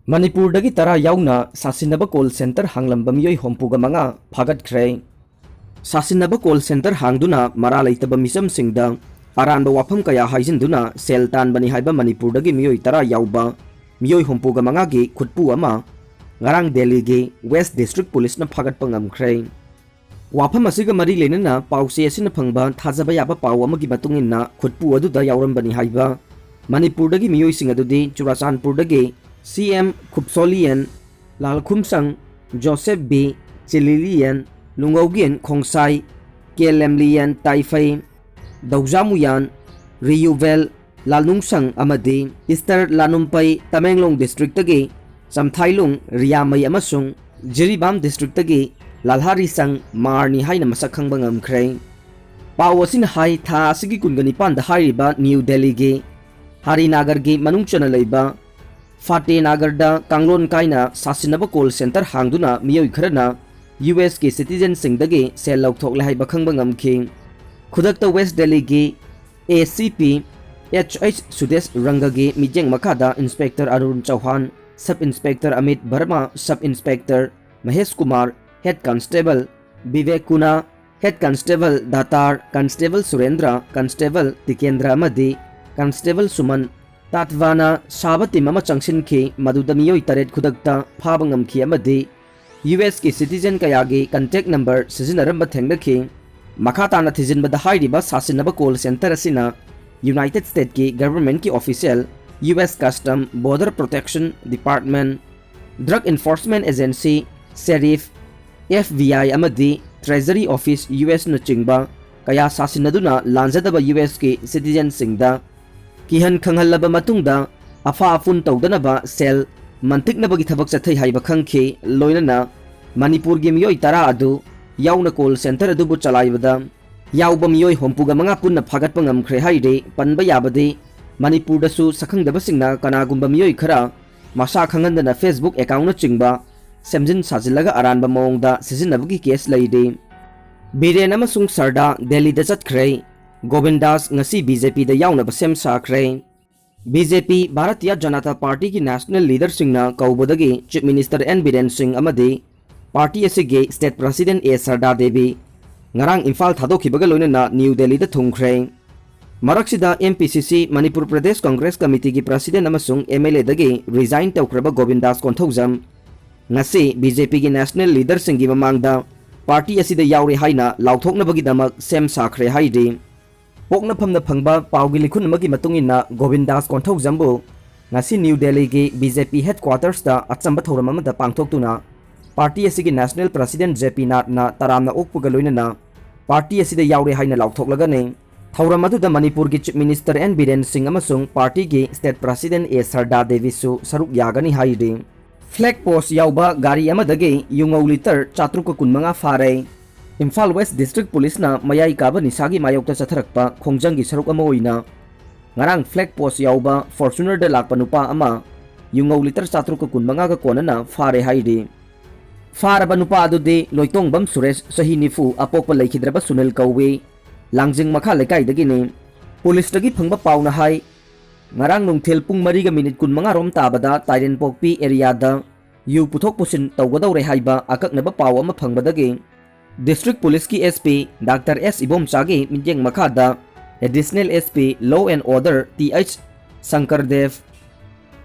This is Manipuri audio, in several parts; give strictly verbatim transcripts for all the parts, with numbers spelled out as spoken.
ꯃꯅꯤꯄꯨꯔꯗꯒꯤ ꯇꯔꯥ ꯌꯥꯎꯅ ꯁꯥꯁꯤꯟꯅꯕ call center ꯍꯥꯡꯂꯝꯕ ꯃꯤꯑꯣꯏ ꯍꯨꯝꯐꯨꯒ ꯃꯉꯥ ꯐꯥꯒꯠꯈ꯭ꯔꯦ꯫ ꯁꯥꯁꯤꯟꯅꯕ call center ꯍꯥꯡꯗꯨꯅ ꯃꯔꯥ ꯂꯩꯇꯕ ꯃꯤꯆꯝꯁꯤꯡꯗ ꯑꯔꯥꯟꯕ ꯋꯥꯐꯝ ꯀꯌꯥ ꯍꯥꯏꯖꯤꯟꯗꯨꯅ ꯁꯦꯜ ꯇꯥꯟꯕꯅꯤ ꯍꯥꯏꯕ ꯃꯅꯤꯄꯨꯔꯗꯒꯤ ꯃꯤꯑꯣꯏ ꯇꯔꯥ ꯌꯥꯎꯕ ꯃꯤꯑꯣꯏ ꯍꯨꯝꯐꯨꯒ ꯃꯉꯥꯒꯤ ꯈꯨꯠꯄꯨ ꯑꯃ ꯉꯔꯥꯡ ꯗꯦꯜꯂꯤꯒꯤ West District Policeꯅ ꯐꯥꯒꯠꯄ ꯉꯝꯈ꯭ꯔꯦ꯫ ꯋꯥꯐꯝ ꯑꯁꯤꯒ ꯃꯔꯤ ꯂꯩꯅꯅ ꯄꯥꯎꯆꯦ ꯑꯁꯤꯅ ꯐꯪꯕ ꯊꯥꯖꯕ ꯌꯥꯕ ꯄꯥꯎ ꯑꯃꯒꯤ ꯃꯇꯨꯡ ꯏꯟꯅ ꯈꯨꯠꯄꯨ ꯑꯗꯨꯗ ꯌꯥꯎꯔꯝꯕꯅꯤ ꯍꯥꯏꯕ ꯃꯅꯤꯄꯨꯔꯗꯒꯤ ꯃꯤꯑꯣꯏꯁꯤꯡ ꯑꯗꯨꯗꯤ ꯆꯨꯔꯥꯆꯥꯟꯄꯨꯔꯗꯒꯤ ꯁꯤ ꯑꯦꯝ ꯈꯨꯞꯁꯣꯂꯤꯌꯟ, ꯂꯥꯜꯈꯨꯝꯁꯪ ꯖꯣꯁꯦꯐ ꯕꯤ, ꯆꯤꯂꯤꯂꯤꯌꯟ, ꯂꯨꯡꯉꯧꯒꯦꯟ ꯈꯣꯡꯁꯥꯏ, ꯀꯦ ꯂꯦꯝꯂꯤꯌꯟ ꯇꯥꯏꯐꯩ, ꯗꯧꯖꯥꯃꯨꯌꯥꯟ ꯔꯤꯌꯨꯚꯦꯜ, ꯂꯥꯜꯅꯨꯡꯁꯪ ꯑꯃꯗꯤ ꯏꯁꯇꯔ ꯂꯥꯅꯨꯝꯄꯩ, ꯇꯃꯦꯡꯂꯣꯡ districtꯇꯒꯤ ꯆꯝꯊꯥꯏꯂꯨꯡ ꯔꯤꯌꯥꯃꯩ ꯑꯃꯁꯨꯡ ꯖꯤꯔꯤꯕꯥꯝ districtꯇꯒꯤ ꯂꯥꯜꯍꯥꯔꯤꯁꯪ ꯃꯥꯔꯅꯤ ꯍꯥꯏꯅ ꯃꯁꯛ ꯈꯪꯕ ꯉꯝꯈ꯭ꯔꯦ꯫ ꯄꯥꯎ ꯑꯁꯤꯅ ꯍꯥꯏ, ꯊꯥ ꯑꯁꯤꯒꯤ ꯀꯨꯟꯒ ꯅꯤꯄꯥꯟꯗ ꯍꯥꯏꯔꯤꯕ ꯅ꯭ꯌꯨ ꯗꯦꯜꯂꯤꯒꯤ ꯍꯥꯔꯤꯅꯥꯒꯔꯒꯤ ꯃꯅꯨꯡ ꯆꯟꯅ ꯂꯩꯕ ꯐꯥꯇꯦꯅꯥꯒꯔꯗ ꯀꯥꯡꯂꯣꯟ ꯀꯥꯏꯅ ꯁꯥꯁꯤꯟꯅꯕ call center ꯍꯥꯡꯗꯨꯅ ꯃꯤꯑꯣꯏ ꯈꯔꯅ ꯌꯨ ꯑꯦꯁꯀꯤ citizenꯁꯤꯡꯗꯒꯤ ꯁꯦꯜ ꯂꯧꯊꯣꯛꯂꯦ ꯍꯥꯏꯕ ꯈꯪꯕ ꯉꯝꯈꯤ꯫ ꯈꯨꯗꯛꯇ West Delhiꯒꯤ ꯑꯦ ꯁꯤ ꯄꯤ ꯑꯦꯆ ꯑꯩꯆ ꯁꯨꯗꯦꯁ ꯔꯪꯒꯒꯤ ꯃꯤꯠꯌꯦꯡ ꯃꯈꯥꯗ Inspector Arun ꯆꯧꯍꯥꯟ, Sub Inspector Amit Verma, Sub Inspector Mahesh Kumar, Head Constable Bibek ꯀꯨꯅꯥ, Head Constable ꯗꯥꯇꯥꯔ, Constable ꯁꯨꯔꯦꯟꯗ꯭ꯔ, Constable Tikendra ꯑꯃꯗꯤ Constable ꯁꯨꯃꯟ ꯇꯥꯠꯋꯥꯅ ꯁꯥꯕ team ꯑꯃ ꯆꯪꯁꯤꯟꯈꯤ, ꯃꯗꯨꯗ ꯃꯤꯑꯣꯏ ꯇꯔꯦꯠ ꯈꯨꯗꯛꯇ ꯐꯥꯕ ꯉꯝꯈꯤ ꯑꯃꯗꯤ ꯌꯨ ꯑꯦꯁꯀꯤ citizen ꯀꯌꯥꯒꯤ contact number ꯁꯤꯖꯤꯟꯅꯔꯝꯕ ꯊꯦꯡꯅꯈꯤ꯫ ꯃꯈꯥ ꯇꯥꯅ ꯊꯤꯖꯤꯟꯕꯗ ꯍꯥꯏꯔꯤꯕ ꯁꯥꯁꯤꯟꯅꯕ call center ꯑꯁꯤꯅ United Statesꯀꯤ governmentꯀꯤ official, U S Custom Border Protection Department, Drug Enforcement Agency, Sheriff, F B I ꯑꯃꯗꯤ Treasury Office, U S ꯅꯆꯤꯡꯕ ꯀꯌꯥ ꯁꯥꯁꯤꯟꯅꯗꯨꯅ ꯂꯥꯟꯖꯗꯕ ꯌꯨ ꯑꯦꯁꯀꯤ citizenꯁꯤꯡꯗ ꯀꯤꯍꯟ ꯈꯪꯍꯜꯂꯕ ꯃꯇꯨꯡꯗ ꯑꯐꯥ ꯑꯐꯨꯟ ꯇꯧꯗꯅꯕ ꯁꯦꯜ ꯃꯟꯇꯤꯛꯅꯕꯒꯤ ꯊꯕꯛ ꯆꯠꯊꯩ ꯍꯥꯏꯕ ꯈꯪꯈꯤ꯫ ꯂꯣꯏꯅꯅ ꯃꯅꯤꯄꯨꯔꯒꯤ ꯃꯤꯑꯣꯏ ꯇꯔꯥ ꯑꯗꯨ ꯌꯥꯎꯅ call center ꯑꯗꯨꯕꯨ ꯆꯂꯥꯏꯕꯗ ꯌꯥꯎꯕ ꯃꯤꯑꯣꯏ ꯍꯨꯝꯐꯨꯒ ꯃꯉꯥ ꯄꯨꯟꯅ ꯐꯥꯒꯠꯄ ꯉꯝꯈ꯭ꯔꯦ ꯍꯥꯏꯔꯤ꯫ ꯄꯟꯕ ꯌꯥꯕꯗꯤ ꯃꯅꯤꯄꯨꯔꯗꯁꯨ ꯁꯛꯈꯪꯗꯕꯁꯤꯡꯅ ꯀꯅꯥꯒꯨꯝꯕ ꯃꯤꯑꯣꯏ ꯈꯔ ꯃꯁꯥ ꯈꯪꯍꯟꯗꯅ Facebook accountꯅꯆꯤꯡꯕ ꯁꯦꯝꯖꯤꯟ ꯁꯥꯖꯤꯜꯂꯒ ꯑꯔꯥꯟꯕ ꯃꯑꯣꯡꯗ ꯁꯤꯖꯤꯟꯅꯕꯒꯤ case ꯂꯩꯔꯤ꯫ ꯕꯤꯔꯦꯟ ꯑꯃꯁꯨꯡ ꯁꯔꯗꯥ ꯗꯦꯜꯂꯤꯗ ꯆꯠꯈ꯭ꯔꯦ꯫ ꯒꯣꯕꯤꯟꯗꯥꯁ ꯉꯁꯤ ꯕꯤ ꯖꯦ ꯄꯤꯗ ꯌꯥꯎꯅꯕ ꯁꯦꯝ ꯁꯥꯈ꯭ꯔꯦ꯫ B J P, Bhartiya Janata ꯄꯥꯔꯇꯤꯒꯤ ꯅꯦꯁꯅꯦꯜ ꯂꯤꯗꯔꯁꯤꯡꯅ ꯀꯧꯕꯗꯒꯤ chief minister N Biren Singh ꯑꯃꯗꯤ ꯄꯥꯔꯇꯤ ꯑꯁꯤꯒꯤ state president A Sharda Devi ꯉꯔꯥꯡ ꯏꯝꯐꯥꯜ ꯊꯥꯗꯣꯛꯈꯤꯕꯒ ꯂꯣꯏꯅꯅ ꯅ꯭ꯌꯨ ꯗꯦꯜꯂꯤꯗ ꯊꯨꯡꯈ꯭ꯔꯦ꯫ ꯃꯔꯛꯁꯤꯗ, ꯑꯦꯝ ꯄꯤ ꯁꯤ ꯁꯤ ꯃꯅꯤꯄꯨꯔ ꯄ꯭ꯔꯗꯦꯁ ꯀꯪꯒ꯭ꯔꯦꯁ ꯀꯃꯤꯇꯤꯒꯤ ꯄ꯭ꯔꯁꯤꯗꯦꯟꯠ ꯑꯃꯁꯨꯡ ꯑꯦꯝ ꯑꯦꯜ ꯑꯦꯗꯒꯤ ꯔꯤꯖꯥꯏꯟ ꯇꯧꯈ꯭ꯔꯕ ꯒꯣꯕꯤꯟꯗꯥꯁ ꯀꯣꯟꯊꯧꯖꯝ ꯉꯁꯤ ꯕꯤ ꯖꯦ ꯄꯤꯒꯤ ꯅꯦꯁꯅꯦꯜ ꯂꯤꯗꯔꯁꯤꯡꯒꯤ ꯃꯃꯥꯡꯗ ꯄꯥꯔꯇꯤ ꯑꯁꯤꯗ ꯌꯥꯎꯔꯦ ꯍꯥꯏꯅ ꯂꯥꯎꯊꯣꯛꯅꯕꯒꯤꯗꯃꯛ ꯁꯦꯝ ꯁꯥꯈ꯭ꯔꯦ ꯍꯥꯏꯔꯤ꯫ ꯄꯣꯛꯅꯐꯝꯗ ꯐꯪꯕ ꯄꯥꯎꯒꯤ ꯂꯤꯈꯨꯟ ꯑꯃꯒꯤ ꯃꯇꯨꯡ ꯏꯟꯅ, ꯒꯣꯕꯤꯟꯗꯥꯁ ꯀꯣꯟꯊꯧꯖꯝꯕꯨ ꯉꯁꯤ ꯅ꯭ꯌꯨ ꯗꯦꯜꯂꯤꯒꯤ ꯕꯤ ꯖꯦ ꯄꯤ ꯍꯦꯗꯀ꯭ꯋꯥꯇꯔꯁꯇ ꯑꯆꯝꯕ ꯊꯧꯔꯝ ꯑꯃꯗ ꯄꯥꯡꯊꯣꯛꯇꯨꯅ ꯄꯥꯔꯇꯤ ꯑꯁꯤꯒꯤ ꯅꯦꯁꯅꯦꯜ ꯄ꯭ꯔꯁꯤꯗꯦꯟꯠ ꯖꯦ ꯄꯤ ꯅꯥꯠꯅ ꯇꯔꯥꯝꯅ ꯑꯣꯛꯄꯒ ꯂꯣꯏꯅꯅ ꯄꯥꯔꯇꯤ ꯑꯁꯤꯗ ꯌꯥꯎꯔꯦ ꯍꯥꯏꯅ ꯂꯥꯎꯊꯣꯛꯂꯒꯅꯤ꯫ ꯊꯧꯔꯝ ꯑꯗꯨꯗ ꯃꯅꯤꯄꯨꯔꯒꯤ ꯆꯤꯐ ꯃꯤꯅꯤꯁꯇꯔ ꯑꯦꯟ ꯕꯤꯔꯦꯟ ꯁꯤꯡ ꯑꯃꯁꯨꯡ ꯄꯥꯔꯇꯤꯒꯤ ꯁ꯭ꯇꯦꯠ ꯄ꯭ꯔꯁꯤꯗꯦꯟꯠ ꯑꯦ ꯁꯔꯗꯥ ꯗꯦꯕꯤꯁꯨ ꯁꯔꯨꯛ ꯌꯥꯒꯅꯤ ꯍꯥꯏꯔꯤ꯫ ꯐ꯭ꯂꯦꯒ ꯄꯣꯁ ꯌꯥꯎꯕ ꯒꯥꯔꯤ ꯑꯃꯗꯒꯤ ꯌꯨꯉꯧ ꯂꯤꯇꯔ ꯆꯥꯇ꯭ꯔꯨꯛꯀ ꯀꯨꯟꯃꯉꯥ ꯐꯥꯔꯦ꯫ ꯏꯝꯐꯥꯜ ꯋꯦꯁ ꯗꯤꯁꯇ꯭ꯔꯤꯛ ꯄꯨꯂꯤꯁꯅ ꯃꯌꯥꯏ ꯀꯥꯕ ꯅꯤꯁꯥꯒꯤ ꯃꯥꯌꯣꯛꯇ ꯆꯠꯊꯔꯛꯄ ꯈꯣꯡꯖꯪꯒꯤ ꯁꯔꯨꯛ ꯑꯃ ꯑꯣꯏꯅ ꯉꯔꯥꯡ ꯐ꯭ꯂꯦꯒ ꯄꯣꯁ ꯌꯥꯎꯕ ꯐꯣꯔꯆꯨꯅꯔꯗ ꯂꯥꯛꯄ ꯅꯨꯄꯥ ꯑꯃ ꯌꯨꯉꯧ ꯂꯤꯇꯔ ꯆꯥꯇ꯭ꯔꯨꯛꯀ ꯀꯨꯟꯃꯉꯥꯒ ꯀꯣꯟꯅꯅ ꯐꯥꯔꯦ ꯍꯥꯏꯔꯤ꯫ ꯐꯥꯔꯕ ꯅꯨꯄꯥ ꯑꯗꯨꯗꯤ ꯂꯣꯏꯇꯣꯡꯕꯝ ꯁꯨꯔꯦꯁ, ꯆꯍꯤ ꯅꯤꯐꯨ, ꯑꯄꯣꯛꯄ ꯂꯩꯈꯤꯗ꯭ꯔꯕ ꯁꯨꯅꯤꯜ ꯀꯧꯏ꯫ ꯂꯥꯡꯖꯤꯡ ꯃꯈꯥ ꯂꯩꯀꯥꯏꯗꯒꯤꯅꯤ꯫ ꯄꯨꯂꯤꯁꯇꯒꯤ ꯐꯪꯕ ꯄꯥꯎꯅ ꯍꯥꯏ, ꯉꯔꯥꯡ ꯅꯨꯡꯊꯤꯜ ꯄꯨꯡ ꯃꯔꯤꯒ ꯃꯤꯅꯤꯠ ꯀꯨꯟꯃꯉꯥ ꯔꯣꯝ ꯇꯥꯕꯗ ꯇꯥꯏꯔꯦꯟꯄꯣꯛꯄꯤ ꯑꯦꯔꯤꯌꯥꯗ ꯌꯨ ꯄꯨꯊꯣꯛ ꯄꯨꯁꯤꯟ ꯇꯧꯒꯗꯧꯔꯦ ꯍꯥꯏꯕ ꯑꯀꯛꯅꯕ ꯄꯥꯎ ꯑꯃ ꯐꯪꯕꯗꯒꯤ ꯗꯤꯁꯇ꯭ꯔꯤꯛ ꯄꯨꯂꯤꯁꯀꯤ ꯑꯦꯁ ꯄꯤ ꯗꯥꯛꯇꯔ ꯑꯦꯁ ꯏꯕꯣꯝꯆꯥꯒꯤ ꯃꯤꯠꯌꯦꯡ ꯃꯈꯥꯗ additional S P law and order T H Sankardev,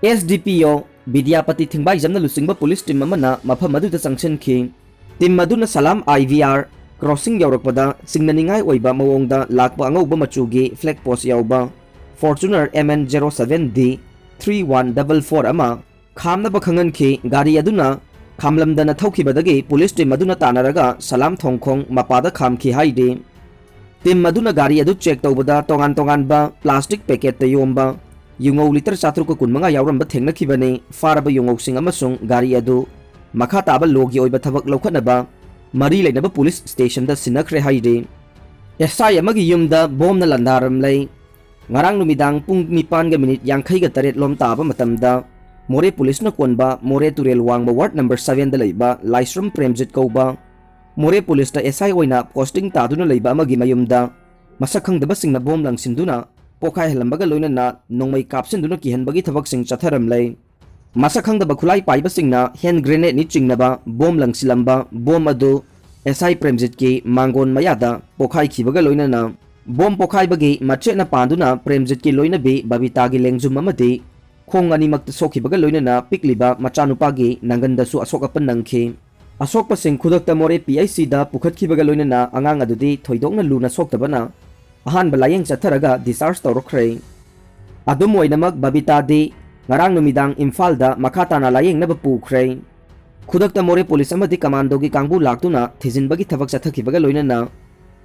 S D P O Bidyapati ꯊꯤꯡꯕꯥꯏꯖꯝꯅ ꯂꯨꯆꯤꯡꯕ ꯄꯨꯂꯤꯁ ꯇꯤꯝ ꯑꯃꯅ ꯃꯐꯝ ꯑꯗꯨꯗ ꯆꯪꯁꯤꯟꯈꯤ꯫ ꯇꯤꯝ ꯑꯗꯨꯅ ꯁꯂꯥꯝ ꯑꯥꯏ ꯚꯤ ꯑꯥꯔ ꯀ꯭ꯔꯣꯁꯤꯡ ꯌꯧꯔꯛꯄꯗ ꯆꯤꯡꯅꯅꯤꯡꯉꯥꯏ ꯑꯣꯏꯕ ꯃꯑꯣꯡꯗ ꯂꯥꯛꯄ ꯑꯉꯧꯕ ꯃꯆꯨꯒꯤ ꯐ꯭ꯂꯦꯒ ꯄꯣꯁ ꯌꯥꯎꯕ Fortuner M N zero seven D three one double four ꯑꯃ ꯈꯥꯝꯅꯕ ꯈꯪꯍꯟꯈꯤ꯫ ꯒꯥꯔꯤ ꯑꯗꯨꯅ ꯈꯥꯝꯂꯝꯗꯅ ꯊꯧꯈꯤꯕꯗꯒꯤ ꯄꯨꯂꯤꯁ ꯇꯤꯝ ꯑꯗꯨꯅ ꯇꯥꯟꯅꯔꯒ ꯁꯂꯥꯝ ꯊꯣꯡꯈꯣꯡ ꯃꯄꯥꯗ ꯈꯥꯝꯈꯤ ꯍꯥꯏꯔꯤ꯫ ꯇꯤꯝ ꯑꯗꯨꯅ ꯒꯥꯔꯤ ꯑꯗꯨ ꯆꯦꯛ ꯇꯧꯕꯗ ꯇꯣꯉꯥꯟ ꯇꯣꯉꯥꯟꯕ ꯄ꯭ꯂꯥꯁꯇꯤꯛ ꯄꯦꯀꯦꯠꯇ ꯌꯣꯝꯕ ꯌꯨꯉꯧ ꯂꯤꯇꯔ ꯆꯥꯇ꯭ꯔꯨꯛꯀ ꯀꯨꯟꯃꯉꯥ ꯌꯥꯎꯔꯝꯕ ꯊꯦꯡꯅꯈꯤꯕꯅꯤ꯫ ꯐꯥꯔꯕ ꯌꯨꯉꯧꯁꯤꯡ ꯑꯃꯁꯨꯡ ꯒꯥꯔꯤ ꯑꯗꯨ ꯃꯈꯥ ꯇꯥꯕ ꯂꯣꯒꯤ ꯑꯣꯏꯕ ꯊꯕꯛ ꯂꯧꯈꯠꯅꯕ ꯃꯔꯤ ꯂꯩꯅꯕ ꯄꯨꯂꯤꯁ ꯁ꯭ꯇꯦꯁꯟꯗ ꯁꯤꯟꯅꯈ꯭ꯔꯦ ꯍꯥꯏꯔꯤ꯫ ꯑꯦꯁ ꯑꯥꯏ ꯑꯃꯒꯤ ꯌꯨꯝꯗ ꯕꯣꯝꯅ ꯂꯥꯟꯗꯥꯔꯝꯂꯦ꯫ ꯉꯔꯥꯡ ꯅꯨꯃꯤꯗꯥꯡ ꯄꯨꯡ ꯅꯤꯄꯥꯟꯒ ꯃꯤꯅꯤꯠ ꯌꯥꯡꯈꯩꯒ ꯇꯔꯦꯠ ꯂꯣꯝ ꯇꯥꯕ ꯃꯇꯝꯗ ꯃꯣꯔꯦ ꯄꯨꯂꯤꯁꯅ ꯀꯣꯟꯕ ꯃꯣꯔꯦ ꯇꯨꯔꯦꯜ ꯋꯥꯡꯃ ꯋꯥꯔꯗ ꯅꯝꯕꯔ ꯁꯚꯦꯟꯗ ꯂꯩꯕ ꯂꯥꯏꯁ꯭ꯔꯝ ꯄ꯭ꯔꯦꯝꯖꯤꯠ ꯀꯧꯕ ꯃꯣꯔꯦ ꯄꯨꯂꯤꯁꯇ ꯑꯦꯁ ꯑꯥꯏ ꯑꯣꯏꯅ ꯄꯣꯁꯇꯤꯡ ꯇꯥꯗꯨꯅ ꯂꯩꯕ ꯑꯃꯒꯤ ꯃꯌꯨꯝꯗ ꯃꯁꯛ ꯈꯪꯗꯕꯁꯤꯡꯅ ꯕꯣꯝ ꯂꯪꯁꯤꯟꯗꯨꯅ ꯄꯣꯈꯥꯏꯍꯜꯂꯝꯕꯒ ꯂꯣꯏꯅꯅ ꯅꯣꯡꯃꯩ ꯀꯥꯞꯁꯤꯟꯗꯨꯅ ꯀꯤꯍꯟꯕꯒꯤ ꯊꯕꯛꯁꯤꯡ ꯆꯠꯊꯔꯝꯂꯦ꯫ ꯃꯁꯛ ꯈꯪꯗꯕ ꯈꯨꯠꯂꯥꯏ ꯄꯥꯏꯕꯁꯤꯡꯅ ꯍꯦꯟ ꯒ꯭ꯔꯦꯅꯦꯗꯅꯤ ꯆꯤꯡꯅꯕ ꯕꯣꯝ ꯂꯪꯁꯤꯜꯂꯝꯕ ꯕꯣꯝ ꯑꯗꯨ ꯑꯦꯁ ꯑꯥꯏ ꯄ꯭ꯔꯦꯝꯖꯤꯠꯀꯤ ꯃꯥꯡꯒꯣꯟ ꯃꯌꯥꯗ ꯄꯣꯈꯥꯏꯈꯤꯕꯒ ꯂꯣꯏꯅꯅ ꯕꯣꯝ ꯄꯣꯈꯥꯏꯕꯒꯤ ꯃꯆꯦꯠꯅ ꯄꯥꯟꯗꯨꯅ ꯄ꯭ꯔꯦꯝꯖꯤꯠꯀꯤ ꯂꯣꯏꯅꯕꯤ ꯕꯕꯤꯇꯥꯒꯤ ꯂꯦꯡꯖꯨꯝ ꯑꯃꯗꯤ ꯈꯣꯡ ꯑꯅꯤꯃꯛꯇ ꯁꯣꯛꯈꯤꯕꯒ ꯂꯣꯏꯅꯅ ꯄꯤꯛꯂꯤꯕ ꯃꯆꯥꯅꯨꯄꯥꯒꯤ ꯅꯪꯒꯟꯗꯁꯨ ꯑꯁꯣꯛ ꯑꯄꯟ ꯅꯪꯈꯤ꯫ ꯑꯁꯣꯛꯄꯁꯤꯡ ꯈꯨꯗꯛꯇ ꯃꯣꯔꯦ ꯄꯤ ꯑꯩꯆ ꯁꯤꯗ ꯄꯨꯈꯠꯈꯤꯕꯒ ꯂꯣꯏꯅꯅ ꯑꯉꯥꯡ ꯑꯗꯨꯗꯤ ꯊꯣꯏꯗꯣꯛꯅ ꯂꯨꯅ ꯁꯣꯛꯇꯕꯅ ꯑꯍꯥꯟꯕ ꯂꯥꯌꯦꯡ ꯆꯠꯊꯔꯒ ꯗꯤꯁꯆꯥꯔꯖ ꯇꯧꯔꯛꯈ꯭ꯔꯦ꯫ ꯑꯗꯨꯝ ꯑꯣꯏꯅꯃꯛ ꯕꯕꯤꯇꯥꯗꯤ ꯉꯔꯥꯡ ꯅꯨꯃꯤꯗꯥꯡ ꯏꯝꯐꯥꯜꯗ ꯃꯈꯥ ꯇꯥꯅ ꯂꯥꯌꯦꯡꯅꯕ ꯄꯨꯈ꯭ꯔꯦ꯫ ꯈꯨꯗꯛꯇ ꯃꯣꯔꯦ ꯄꯨꯂꯤꯁ ꯑꯃꯗꯤ ꯀꯃꯥꯟꯗꯣꯒꯤ ꯀꯥꯡꯕꯨ ꯂꯥꯛꯇꯨꯅ ꯊꯤꯖꯤꯟꯕꯒꯤ ꯊꯕꯛ ꯆꯠꯊꯈꯤꯕꯒ ꯂꯣꯏꯅꯅ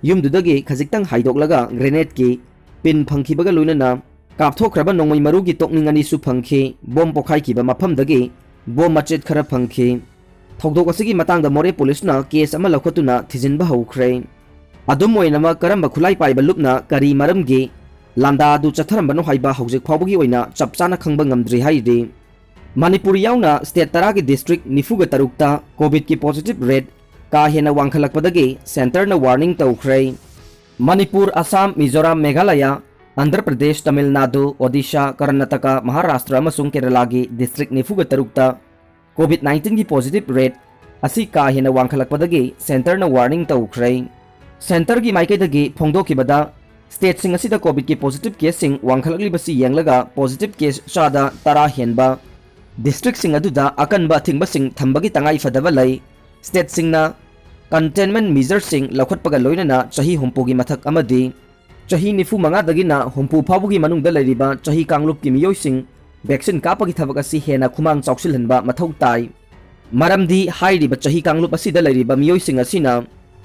ꯌꯨꯝꯗꯨꯗꯒꯤ ꯈꯖꯤꯛꯇꯪ ꯍꯥꯏꯗꯣꯛꯂꯒ ꯒ꯭ꯔꯦꯅꯦꯗꯀꯤ ꯄꯤꯟ ꯐꯪꯈꯤꯕꯒ ꯂꯣꯏꯅꯅ ꯀꯥꯞꯊꯣꯛꯈ꯭ꯔꯕ ꯅꯣꯡꯃꯩ ꯃꯔꯨꯒꯤ ꯇꯣꯛꯅꯤꯡ ꯑꯅꯤꯁꯨ ꯐꯪꯈꯤ꯫ ꯕꯣꯝ ꯄꯣꯈꯥꯏꯈꯤꯕ ꯃꯐꯝꯗꯒꯤ ꯕꯣꯝ ꯃꯆꯦꯠ ꯈꯔ ꯐꯪꯈꯤ꯫ ꯊꯧꯗꯣꯛ ꯑꯁꯤꯒꯤ ꯃꯇꯥꯡꯗ ꯃꯣꯔꯦ ꯄꯨꯂꯤꯁꯅ ꯀꯦꯁ ꯑꯃ ꯂꯧꯈꯠꯇꯨꯅ ꯊꯤꯖꯤꯟꯕ ꯍꯧꯈ꯭ꯔꯦ꯫ ꯑꯗꯨꯝ ꯑꯣꯏꯅꯃꯛ ꯀꯔꯝꯕ ꯈꯨꯠꯂꯥꯏ ꯄꯥꯏꯕ ꯂꯨꯞꯅ ꯀꯔꯤ ꯃꯔꯝꯒꯤ ꯂꯥꯟꯗꯥ ꯑꯗꯨ ꯆꯠꯊꯔꯝꯕꯅꯣ ꯍꯥꯏꯕ ꯍꯧꯖꯤꯛ ꯐꯥꯎꯕꯒꯤ ꯑꯣꯏꯅ ꯆꯞ ꯆꯥꯅ ꯈꯪꯕ ꯉꯝꯗ꯭ꯔꯤ ꯍꯥꯏꯔꯤ꯫ ꯃꯅꯤꯄꯨꯔ ꯌꯥꯎꯅ ꯁ꯭ꯇꯦꯠ ꯇꯔꯥꯒꯤ ꯗꯤꯁꯇ꯭ꯔꯤꯛ ꯅꯤꯐꯨꯒ ꯇꯔꯨꯛꯇ ꯀꯣꯚꯤꯗꯀꯤ ꯄꯣꯖꯤꯇꯤꯚ ꯔꯦꯠ ꯀꯥ ꯍꯦꯟꯅ ꯋꯥꯡꯈꯠꯂꯛꯄꯗꯒꯤ ꯁꯦꯟꯇꯔꯅ ꯋꯥꯔꯅꯤꯡ ꯇꯧꯈ꯭ꯔꯦ꯫ ꯃꯅꯤꯄꯨꯔ, ꯑꯁꯥꯝ, ꯃꯤꯖꯣꯔꯥꯝ, ꯃꯦꯘꯥꯂꯌꯥ, ꯑꯟꯙ꯭ꯔ ꯄ꯭ꯔꯗꯦꯁ, ꯇꯥꯃꯤꯜ ꯅꯥꯗꯨ, ꯑꯣꯗꯤꯁꯥ, ꯀꯔꯅꯥꯇꯀꯥ, ꯃꯍꯥꯔꯥꯁꯇ꯭ꯔ ꯑꯃꯁꯨꯡ ꯀꯦꯔꯂꯥꯒꯤ ꯗꯤꯁꯇ꯭ꯔꯤꯛ ꯅꯤꯐꯨꯒ ꯇꯔꯨꯛꯇ ꯀꯣꯚꯤꯗ ꯅꯥꯏꯟꯇꯤꯟꯒꯤ ꯄꯣꯖꯤꯇꯤꯚ ꯔꯦꯠ ꯑꯁꯤ ꯀꯥ ꯍꯦꯟꯅ ꯋꯥꯡꯈꯠꯂꯛꯄꯗꯒꯤ ꯁꯦꯟꯇꯔꯅ ꯋꯥꯔꯅꯤꯡ ꯇꯧꯈ꯭ꯔꯦ꯫ ꯁꯦꯟꯇꯔꯒꯤ ꯃꯥꯏꯀꯩꯗꯒꯤ ꯐꯣꯡꯗꯣꯛꯈꯤꯕꯗ, ꯁ꯭ꯇꯦꯠꯁꯤꯡ ꯑꯁꯤꯗ ꯀꯣꯚꯤꯗꯀꯤ ꯄꯣꯖꯤꯇꯤꯚ ꯀꯦꯁꯁꯤꯡ ꯋꯥꯡꯈꯠꯂꯛꯂꯤꯕꯁꯤ ꯌꯦꯡꯂꯒ ꯄꯣꯖꯤꯇꯤꯚ ꯀꯦꯁ ꯆꯥꯗ ꯇꯔꯥ ꯍꯦꯟꯕ ꯗꯤꯁꯇ꯭ꯔꯤꯛꯁꯤꯡ ꯑꯗꯨꯗ ꯑꯀꯟꯕ ꯑꯊꯤꯡꯕꯁꯤꯡ ꯊꯝꯕꯒꯤ ꯇꯉꯥꯏ ꯐꯗꯕ ꯂꯩ꯫ ꯁ꯭ꯇꯦꯠꯁꯤꯡꯅ ꯀꯟꯇꯦꯟꯃꯦꯟꯠ ꯃꯤꯖꯔꯁꯤꯡ ꯂꯧꯈꯠꯄꯒ ꯂꯣꯏꯅꯅ ꯆꯍꯤ ꯍꯨꯝꯐꯨꯒꯤ ꯃꯊꯛ ꯑꯃꯗꯤ ꯆꯍꯤ ꯅꯤꯐꯨ ꯃꯉꯥꯗꯒꯤꯅ ꯍꯨꯝꯐꯨ ꯐꯥꯎꯕꯒꯤ ꯃꯅꯨꯡꯗ ꯂꯩꯔꯤꯕ ꯆꯍꯤ ꯀꯥꯡꯂꯨꯞꯀꯤ ꯃꯤꯑꯣꯏꯁꯤꯡ ꯚꯦꯛꯁꯤꯟ ꯀꯥꯞꯄꯒꯤ ꯊꯕꯛ ꯑꯁꯤ ꯍꯦꯟꯅ ꯈꯨꯃꯥꯡ ꯆꯥꯎꯁꯤꯜꯍꯟꯕ ꯃꯊꯧ ꯇꯥꯏ꯫ ꯃꯔꯝꯗꯤ ꯍꯥꯏꯔꯤꯕ ꯆꯍꯤ ꯀꯥꯡꯂꯨꯞ ꯑꯁꯤꯗ ꯂꯩꯔꯤꯕ ꯃꯤꯑꯣꯏꯁꯤꯡ ꯑꯁꯤꯅ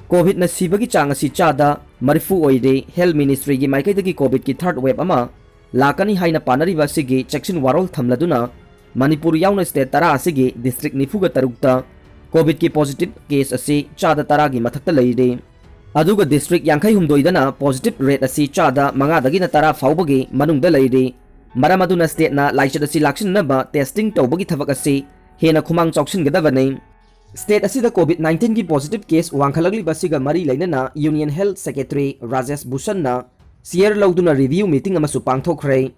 ꯀꯣꯚꯤꯗꯅ ꯁꯤꯕꯒꯤ ꯆꯥꯡ ꯑꯁꯤ ꯆꯥꯗ ꯃꯔꯤꯐꯨ ꯑꯣꯏꯔꯦ꯫ ꯍꯦꯜꯊ ꯃꯤꯅꯤꯁꯇ꯭ꯔꯤꯒꯤ ꯃꯥꯏꯀꯩꯗꯒꯤ ꯀꯣꯚꯤꯗꯀꯤ ꯊꯥꯔꯗ ꯋꯦꯚ ꯑꯃ ꯂꯥꯛꯀꯅꯤ ꯍꯥꯏꯅ ꯄꯥꯅꯔꯤꯕ ꯑꯁꯤꯒꯤ ꯆꯦꯛꯁꯤꯟ ꯋꯥꯔꯣꯜ ꯊꯝꯂꯗꯨꯅ ꯃꯅꯤꯄꯨꯔ ꯌꯥꯎꯅ ꯁ꯭ꯇꯦꯠ ꯇꯔꯥ ꯑꯁꯤꯒꯤ ꯗꯤꯁꯇ꯭ꯔꯤꯛ ꯅꯤꯐꯨꯒ ꯇꯔꯨꯛꯇ ꯀꯣꯚꯤꯗꯀꯤ ꯄꯣꯖꯤꯇꯤꯚ ꯀꯦꯁ ꯑꯁꯤ ꯆꯥꯗ ꯇꯔꯥꯒꯤ ꯃꯊꯛꯇ ꯂꯩꯔꯦ꯫ ꯑꯗꯨꯒ ꯗꯤꯁꯇ꯭ꯔꯤꯛ ꯌꯥꯡꯈꯩ ꯍꯨꯝꯗꯣꯏꯗꯅ ꯄꯣꯖꯤꯇꯤꯚ ꯔꯦꯠ ꯑꯁꯤ ꯆꯥꯗ ꯃꯉꯥꯗꯒꯤꯅ ꯇꯔꯥ ꯐꯥꯎꯕꯒꯤ ꯃꯅꯨꯡꯗ ꯂꯩꯔꯤ꯫ ꯃꯔꯝ ꯑꯗꯨꯅ ꯁ꯭ꯇꯦꯠꯅ ꯂꯥꯏꯆꯠ ꯑꯁꯤ ꯂꯥꯛꯁꯤꯟꯅꯅꯕ ꯇꯦꯁꯇꯤꯡ ꯇꯧꯕꯒꯤ ꯊꯕꯛ ꯑꯁꯤ ꯍꯦꯟꯅ ꯈꯨꯃꯥꯡ ꯆꯥꯎꯁꯤꯟꯒꯗꯕꯅꯤ꯫ ꯁ꯭ꯇꯦꯠ ꯑꯁꯤꯗ ꯀꯣꯚꯤꯗ ꯅꯥꯏꯟꯇꯤꯟꯒꯤ ꯄꯣꯖꯤꯇꯤꯚ ꯀꯦꯁ ꯋꯥꯡꯈꯠꯂꯛꯂꯤꯕ ꯑꯁꯤꯒ ꯃꯔꯤ ꯂꯩꯅꯅ ꯌꯨꯅꯤꯌꯟ ꯍꯦꯜꯊ ꯁꯦꯀ꯭ꯔꯦꯇꯔꯤ ꯔꯥꯖꯦꯁ ꯚꯨꯁꯟꯅ ꯁꯤꯌꯔ ꯂꯧꯗꯨꯅ ꯔꯤꯚꯤꯌꯨ ꯃꯤꯇꯤꯡ ꯑꯃꯁꯨ ꯄꯥꯡꯊꯣꯛꯈ꯭ꯔꯦ꯫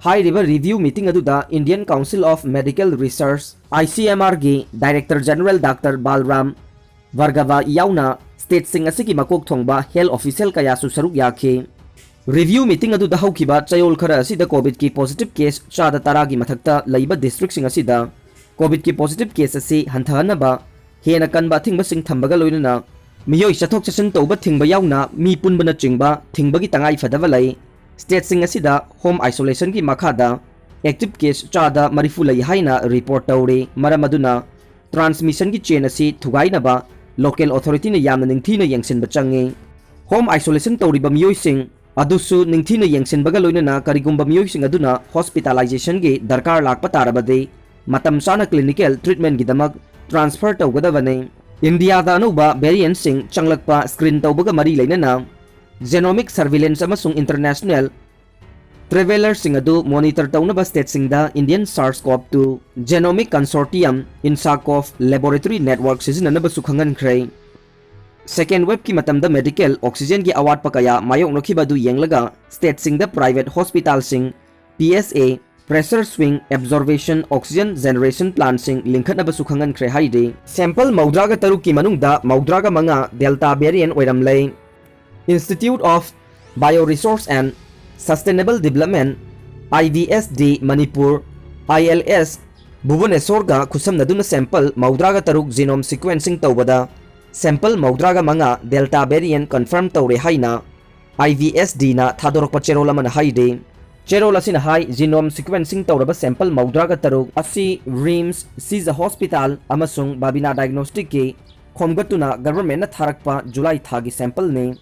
ꯍꯥꯏꯔꯤꯕ ꯔꯤꯚꯤꯌꯨ ꯃꯤꯇꯤꯡ ꯑꯗꯨꯗ Indian Council of Medical Research, I C M R ꯒꯤ ꯗꯥꯏꯔꯦꯛꯇꯔ ꯖꯦꯅꯔꯦꯜ ꯗꯥꯛꯇꯔ ꯕꯥꯜꯔꯥꯝ ꯚꯥꯔꯒꯚ ꯌꯥꯎꯅ ꯁ꯭ꯇꯦꯠꯁꯤꯡ ꯑꯁꯤꯒꯤ ꯃꯀꯣꯛ ꯊꯣꯡꯕ ꯍꯦꯜꯊ ꯑꯣꯐꯤꯁꯤꯌꯦꯜ ꯀꯌꯥꯁꯨ ꯁꯔꯨꯛ ꯌꯥꯈꯤ꯫ ꯔꯤꯚꯤꯌꯨ ꯃꯤꯇꯤꯡ ꯑꯗꯨꯗ ꯍꯧꯈꯤꯕ ꯆꯌꯣꯜ ꯈꯔ ꯑꯁꯤꯗ ꯀꯣꯚꯤꯗꯀꯤ ꯄꯣꯖꯤꯇꯤꯚ ꯀꯦꯁ ꯆꯥꯗ ꯇꯔꯥꯒꯤ ꯃꯊꯛꯇ ꯂꯩꯕ ꯗꯤꯁꯇ꯭ꯔꯤꯛꯁꯤꯡ ꯑꯁꯤꯗ ꯀꯣꯚꯤꯗꯀꯤ ꯄꯣꯖꯤꯇꯤꯚ ꯀꯦꯁ ꯑꯁꯤ ꯍꯟꯊꯍꯟꯅꯕ ꯍꯦꯟꯅ ꯀꯟꯕ ꯑꯊꯤꯡꯕꯁꯤꯡ ꯊꯝꯕꯒ ꯂꯣꯏꯅꯅ ꯃꯤꯑꯣꯏ ꯆꯠꯊꯣꯛ ꯆꯠꯁꯤꯟ ꯇꯧꯕ ꯊꯤꯡꯕ ꯌꯥꯎꯅ ꯃꯤ ꯄꯨꯟꯕꯅꯆꯤꯡꯕ ꯊꯤꯡꯕꯒꯤ ꯇꯉꯥꯏ ꯐꯗꯕ ꯂꯩ꯫ ꯁ꯭ꯇꯦꯠꯁꯤꯡ ꯑꯁꯤꯗ ꯍꯣꯝ ꯑꯥꯏꯁꯣꯂꯦꯁꯟꯒꯤ ꯃꯈꯥꯗ ꯑꯦꯛꯇꯤꯚ ꯀꯦꯁ ꯆꯥꯗ ꯃꯔꯤꯐꯨ ꯂꯩ ꯍꯥꯏꯅ ꯔꯤꯄꯣꯔꯠ ꯇꯧꯔꯤ꯫ ꯃꯔꯝ ꯑꯗꯨꯅ ꯇ꯭ꯔꯥꯟꯁꯃꯤꯁꯟꯒꯤ ꯆꯦꯟ ꯑꯁꯤ ꯊꯨꯒꯥꯏꯅꯕ ꯂꯣꯀꯦꯜ ꯑꯣꯊꯣꯔꯤꯇꯤꯅ ꯌꯥꯝꯅ ꯅꯤꯡꯊꯤꯅ ꯌꯦꯡꯁꯤꯟꯕ ꯆꯪꯉꯤ꯫ ꯍꯣꯝ ꯑꯥꯏꯁꯣꯂꯦꯁꯟ ꯇꯧꯔꯤꯕ ꯃꯤꯑꯣꯏꯁꯤꯡ ꯑꯗꯨꯁꯨ ꯅꯤꯡꯊꯤꯅ ꯌꯦꯡꯁꯤꯟꯕꯒ ꯂꯣꯏꯅꯅ ꯀꯔꯤꯒꯨꯝꯕ ꯃꯤꯑꯣꯏꯁꯤꯡ ꯑꯗꯨꯅ ꯍꯣꯁꯄꯤꯇꯥꯂꯥꯏꯖꯦꯁꯟꯒꯤ ꯗꯔꯀꯥꯔ ꯂꯥꯛꯄ ꯇꯥꯔꯕꯗꯤ ꯃꯇꯝ ꯆꯥꯅ ꯀ꯭ꯂꯤꯅꯤꯀꯦꯜ ꯇ꯭ꯔꯤꯠꯃꯦꯟꯒꯤꯗꯃꯛ ꯇ꯭ꯔꯥꯟꯁꯐꯔ ꯇꯧꯒꯗꯕꯅꯤ꯫ ꯏꯟꯗꯤꯌꯥꯗ ꯑꯅꯧꯕ ꯚꯦꯔꯤꯌꯦꯟꯠꯁꯤꯡ ꯆꯪꯂꯛꯄ ꯁ꯭ꯀ꯭ꯔꯤꯟ ꯇꯧꯕꯒ ꯃꯔꯤ ꯂꯩꯅꯅ ꯖꯦꯅꯣꯃꯤꯛ ꯁꯔꯚꯤꯂꯦꯟꯁ ꯑꯃꯁꯨꯡ ꯏꯟꯇꯔꯅꯦꯁꯅꯦꯜ ꯇ꯭ꯔꯦꯚꯦꯂꯔꯁꯤꯡ ꯑꯗꯨ ꯃꯣꯅꯤꯇꯔ ꯇꯧꯅꯕ ꯁ꯭ꯇꯦꯠꯁꯤꯡꯗ Indian SARS-CoV-two Genomic Consortium, INSACOV Laboratory Network ꯁꯤꯖꯤꯟꯅꯅꯕꯁꯨ ꯈꯪꯍꯟꯈ꯭ꯔꯦ꯫ ꯁꯦꯀꯦꯟ ꯋꯦꯕꯀꯤ ꯃꯇꯝꯗ ꯃꯦꯗꯤꯀꯦꯜ ꯑꯣꯛꯁꯤꯖꯦꯟꯒꯤ ꯑꯋꯥꯠꯄ ꯀꯌꯥ ꯃꯥꯌꯣꯛꯅꯈꯤꯕ ꯑꯗꯨ ꯌꯦꯡꯂꯒ ꯁ꯭ꯇꯦꯠꯁꯤꯡꯗ ꯄ꯭ꯔꯥꯏꯚꯦꯠ ꯍꯣꯁꯄꯤꯇꯥꯜꯁꯤꯡ, P S A, Pressure Swing Absorption Oxygen Generation Plantꯁꯤꯡ ꯂꯤꯡꯈꯠꯅꯕꯁꯨ ꯈꯪꯍꯟꯈ꯭ꯔꯦ ꯍꯥꯏꯔꯤ꯫ ꯁꯦꯝꯄꯜ ꯃꯧꯗ꯭ꯔꯥꯒ ꯇꯔꯨꯛꯀꯤ ꯃꯅꯨꯡꯗ ꯃꯧꯗ꯭ꯔꯥꯒ ꯃꯉꯥ Delta variant ꯑꯣꯏꯔꯝꯂꯦ꯫ Institute of Bioresource and Sustainable Development, I B S D Manipur, I L S, ꯚꯨꯕꯅꯦꯁꯣꯔꯒ ꯈꯨꯠꯁꯝꯅꯗꯨꯅ ꯁꯦꯝꯄꯜ ꯃꯧꯗ꯭ꯔꯥꯒ ꯇꯔꯨꯛ genome sequencing ꯇꯧꯕꯗ ꯁꯦꯝꯄꯜ ꯃꯧꯗ꯭ꯔꯥꯒ ꯃꯉꯥ Delta variant confirm ꯇꯧꯔꯦ ꯍꯥꯏꯅ I B S D ꯅ ꯊꯥꯗꯣꯔꯛꯄ ꯆꯦꯔꯣꯜ ꯑꯃꯅ ꯍꯥꯏꯔꯤ꯫ ꯆꯦꯔꯣꯜ ꯑꯁꯤꯅ ꯍꯥꯏ, genome sequencing ꯇꯧꯔꯕ ꯁꯦꯝꯄꯜ ꯃꯧꯗ꯭ꯔꯥꯒ ꯇꯔꯨꯛ ꯑꯁꯤ RIMS, Sija Hospital ꯑꯃꯁꯨꯡ Babina Diagnosticꯀꯤ ꯈꯣꯝꯒꯠꯇꯨꯅ ꯒꯚꯔꯟꯃꯦꯟꯠꯅ ꯊꯥꯔꯛꯄ ꯖꯨꯂꯥꯏ ꯊꯥꯒꯤ ꯁꯦꯝꯄꯜꯅꯤ꯫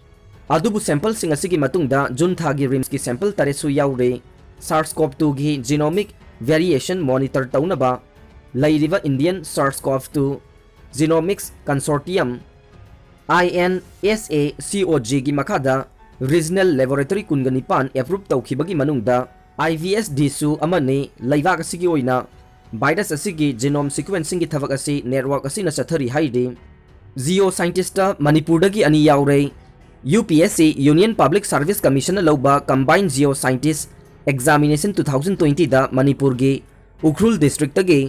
ꯑꯗꯨꯕꯨ ꯁꯦꯝꯄꯜꯁꯤꯡ ꯑꯁꯤꯒꯤ ꯃꯇꯨꯡꯗ ꯖꯨꯟ ꯊꯥꯒꯤ RIMSꯀꯤ ꯁꯦꯝꯄꯜ ꯇꯔꯦꯠꯁꯨ ꯌꯥꯎꯔꯤ꯫ SARS-CoV-twoꯒꯤ genomic variation monitor ꯇꯧꯅꯕ ꯂꯩꯔꯤꯕ Indian SARS-CoV-two Genomics Consortium, I N S A C O G ꯒꯤ ꯃꯈꯥꯗ regional laboratory ꯀꯨꯟꯒ ꯅꯤꯄꯥꯟ approve ꯇꯧꯈꯤꯕꯒꯤ ꯃꯅꯨꯡꯗ I B S Dꯁꯨ ꯑꯃꯅꯤ꯫ ꯂꯩꯕꯥꯛ ꯑꯁꯤꯒꯤ ꯑꯣꯏꯅ ꯚꯥꯏꯔꯁ ꯑꯁꯤꯒꯤ genome sequencingꯒꯤ ꯊꯕꯛ ꯑꯁꯤ network ꯑꯁꯤꯅ ꯆꯠꯊꯔꯤ ꯍꯥꯏꯔꯤ꯫ Geoscientistꯇ ꯃꯅꯤꯄꯨꯔꯗꯒꯤ ꯑꯅꯤ ꯌꯥꯎꯔꯦ꯫ UPSC, Union Public Service Commission ꯅ ꯂꯧꯕ Combined Geo Scientist Examination two thousand twenty ꯗ ꯃꯅꯤꯄꯨꯔꯒꯤ ꯎꯈ꯭ꯔꯨꯜ district ꯇꯒꯤ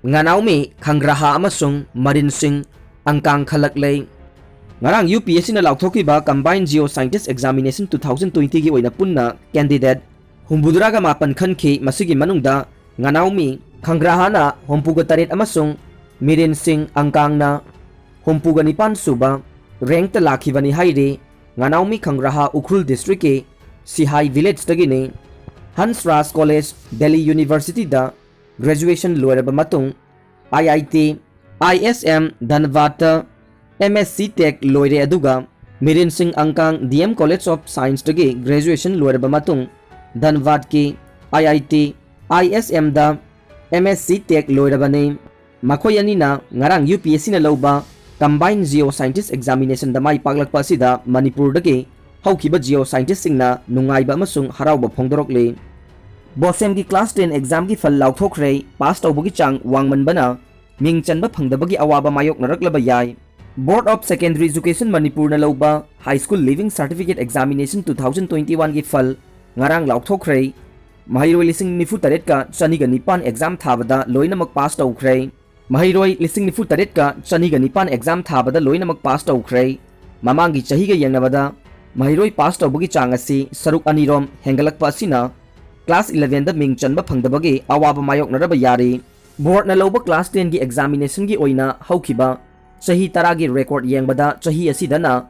ꯉꯥꯅꯥꯎꯃꯤ ꯈꯪꯒ꯭ꯔꯍꯥ ꯑꯃꯁꯨꯡ ꯃꯔꯤꯟ ꯁꯤꯡ ꯑꯪꯀꯥꯡ ꯈꯜꯂꯛꯂꯦ꯫ ꯉꯔꯥꯡ UPSC ꯅ ꯂꯥꯎꯊꯣꯛꯈꯤꯕ Combined Geo Scientist Examination two thousand twenty ꯒꯤ ꯑꯣꯏꯅ ꯄꯨꯟꯅ candidate ꯍꯨꯝꯐꯨꯇꯔꯥꯒ ꯃꯥꯄꯟ ꯈꯟꯈꯤ꯫ ꯃꯁꯤꯒꯤ ꯃꯅꯨꯡꯗ ꯉꯥꯅꯥꯎꯃꯤ ꯈꯪꯒ꯭ꯔꯍꯥꯅ ꯍꯨꯝꯐꯨꯒ ꯇꯔꯦꯠ ꯑꯃꯁꯨꯡ ꯃꯤꯔꯦꯟ ꯁꯤꯡ ꯑꯪꯀꯥꯡꯅ ꯍꯨꯝꯐꯨꯒ ꯅꯤꯄꯥꯟ ꯁꯨꯕ rank ꯇ ꯂꯥꯛꯈꯤꯕꯅꯤ ꯍꯥꯏꯔꯤ꯫ ꯉꯥꯅꯥꯎꯃꯤ ꯈꯪꯒ꯭ꯔꯍꯥ ꯎꯈ꯭ꯔꯨꯜ district ꯀꯤ ꯁꯤꯍꯥꯏ village ꯇꯒꯤꯅꯤ꯫ ꯍꯟꯁ ꯔꯥꯖ College, Delhi University ꯗ graduation ꯂꯣꯏꯔꯕ ꯃꯇꯨꯡ, IIT, ISM ꯙꯟꯕꯥꯗꯇ MSc Tech ꯂꯣꯏꯔꯦ, ꯑꯗꯨꯒ ꯃꯤꯔꯦꯟ ꯁꯤꯡ ꯑꯪꯀꯥꯡ DM College of Science ꯇꯒꯤ graduation ꯂꯣꯏꯔꯕ ꯃꯇꯨꯡ, ꯙꯟꯕꯥꯗꯀꯤ IIT, ISM ꯗ MSc Tech ꯂꯣꯏꯔꯕꯅꯤ꯫ ꯃꯈꯣꯏ ꯑꯅꯤꯅ ꯉꯔꯥꯡ UPSC ꯅ ꯂꯧꯕ Combined Geo Scientist Examination ꯗ ꯃꯥꯏ ꯄꯥꯛꯂꯛꯄ ꯑꯁꯤꯗ ꯃꯅꯤꯄꯨꯔꯗꯒꯤ ꯍꯧꯈꯤꯕ geo scientist ꯁꯤꯡꯅ ꯅꯨꯡꯉꯥꯏꯕ ꯑꯃꯁꯨꯡ ꯍꯔꯥꯎꯕ ꯐꯣꯡꯗꯣꯔꯛꯂꯤ꯫ BOSEM ꯒꯤ class ten exam ꯒꯤ ꯐꯜ ꯂꯥꯎꯊꯣꯛꯈ꯭ꯔꯦ꯫ Pass ꯇꯧꯕꯒꯤ ꯆꯥꯡ ꯋꯥꯡꯃꯟꯕꯅ ꯃꯤꯡ ꯆꯟꯕ ꯐꯪꯗꯕꯒꯤ ꯑꯋꯥꯕ ꯃꯥꯌꯣꯛꯅꯔꯛꯂꯕ ꯌꯥꯏ꯫ Board of Secondary Education ꯃꯅꯤꯄꯨꯔꯅ ꯂꯧꯕ High School Leaving Certificate Examination two thousand twenty one ꯒꯤ ꯐꯜ ꯉꯔꯥꯡ ꯂꯥꯎꯊꯣꯛꯈ꯭ꯔꯦ꯫ ꯃꯍꯩꯔꯣꯏ ꯂꯤꯁꯤꯡ ꯅꯤꯐꯨ ꯇꯔꯦꯠꯀ ꯆꯅꯤꯒ ꯅꯤꯄꯥꯟ exam ꯊꯥꯕꯗ ꯂꯣꯏꯅꯃꯛ pass ꯇꯧꯈ꯭ꯔꯦ꯫ ꯃꯍꯩꯔꯣꯏ ꯂꯤꯁꯤꯡ ꯅꯤꯐꯨ ꯇꯔꯦꯠꯀ ꯆꯅꯤꯒ ꯅꯤꯄꯥꯟ exam ꯊꯥꯕꯗ ꯂꯣꯏꯅꯃꯛ pass ꯇꯧꯈ꯭ꯔꯦ꯫ ꯃꯃꯥꯡꯒꯤ ꯆꯍꯤꯒ ꯌꯦꯡꯅꯕꯗ ꯃꯍꯩꯔꯣꯏ pass ꯇꯧꯕꯒꯤ ꯆꯥꯡ ꯑꯁꯤ ꯁꯔꯨꯛ ꯑꯅꯤꯔꯣꯝ ꯍꯦꯟꯒꯠꯂꯛꯄ ꯑꯁꯤꯅ class eleven ꯗ ꯃꯤꯡ ꯆꯟꯕ ꯐꯪꯗꯕꯒꯤ ꯑꯋꯥꯕ ꯃꯥꯌꯣꯛꯅꯔꯕ ꯌꯥꯔꯤ꯫ Board ꯅ ꯂꯧꯕ class ten ꯒꯤ examination ꯒꯤ ꯑꯣꯏꯅ ꯍꯧꯈꯤꯕ ꯆꯍꯤ ꯇꯔꯥꯒꯤ record ꯌꯦꯡꯕꯗ, ꯆꯍꯤ ꯑꯁꯤꯗꯅ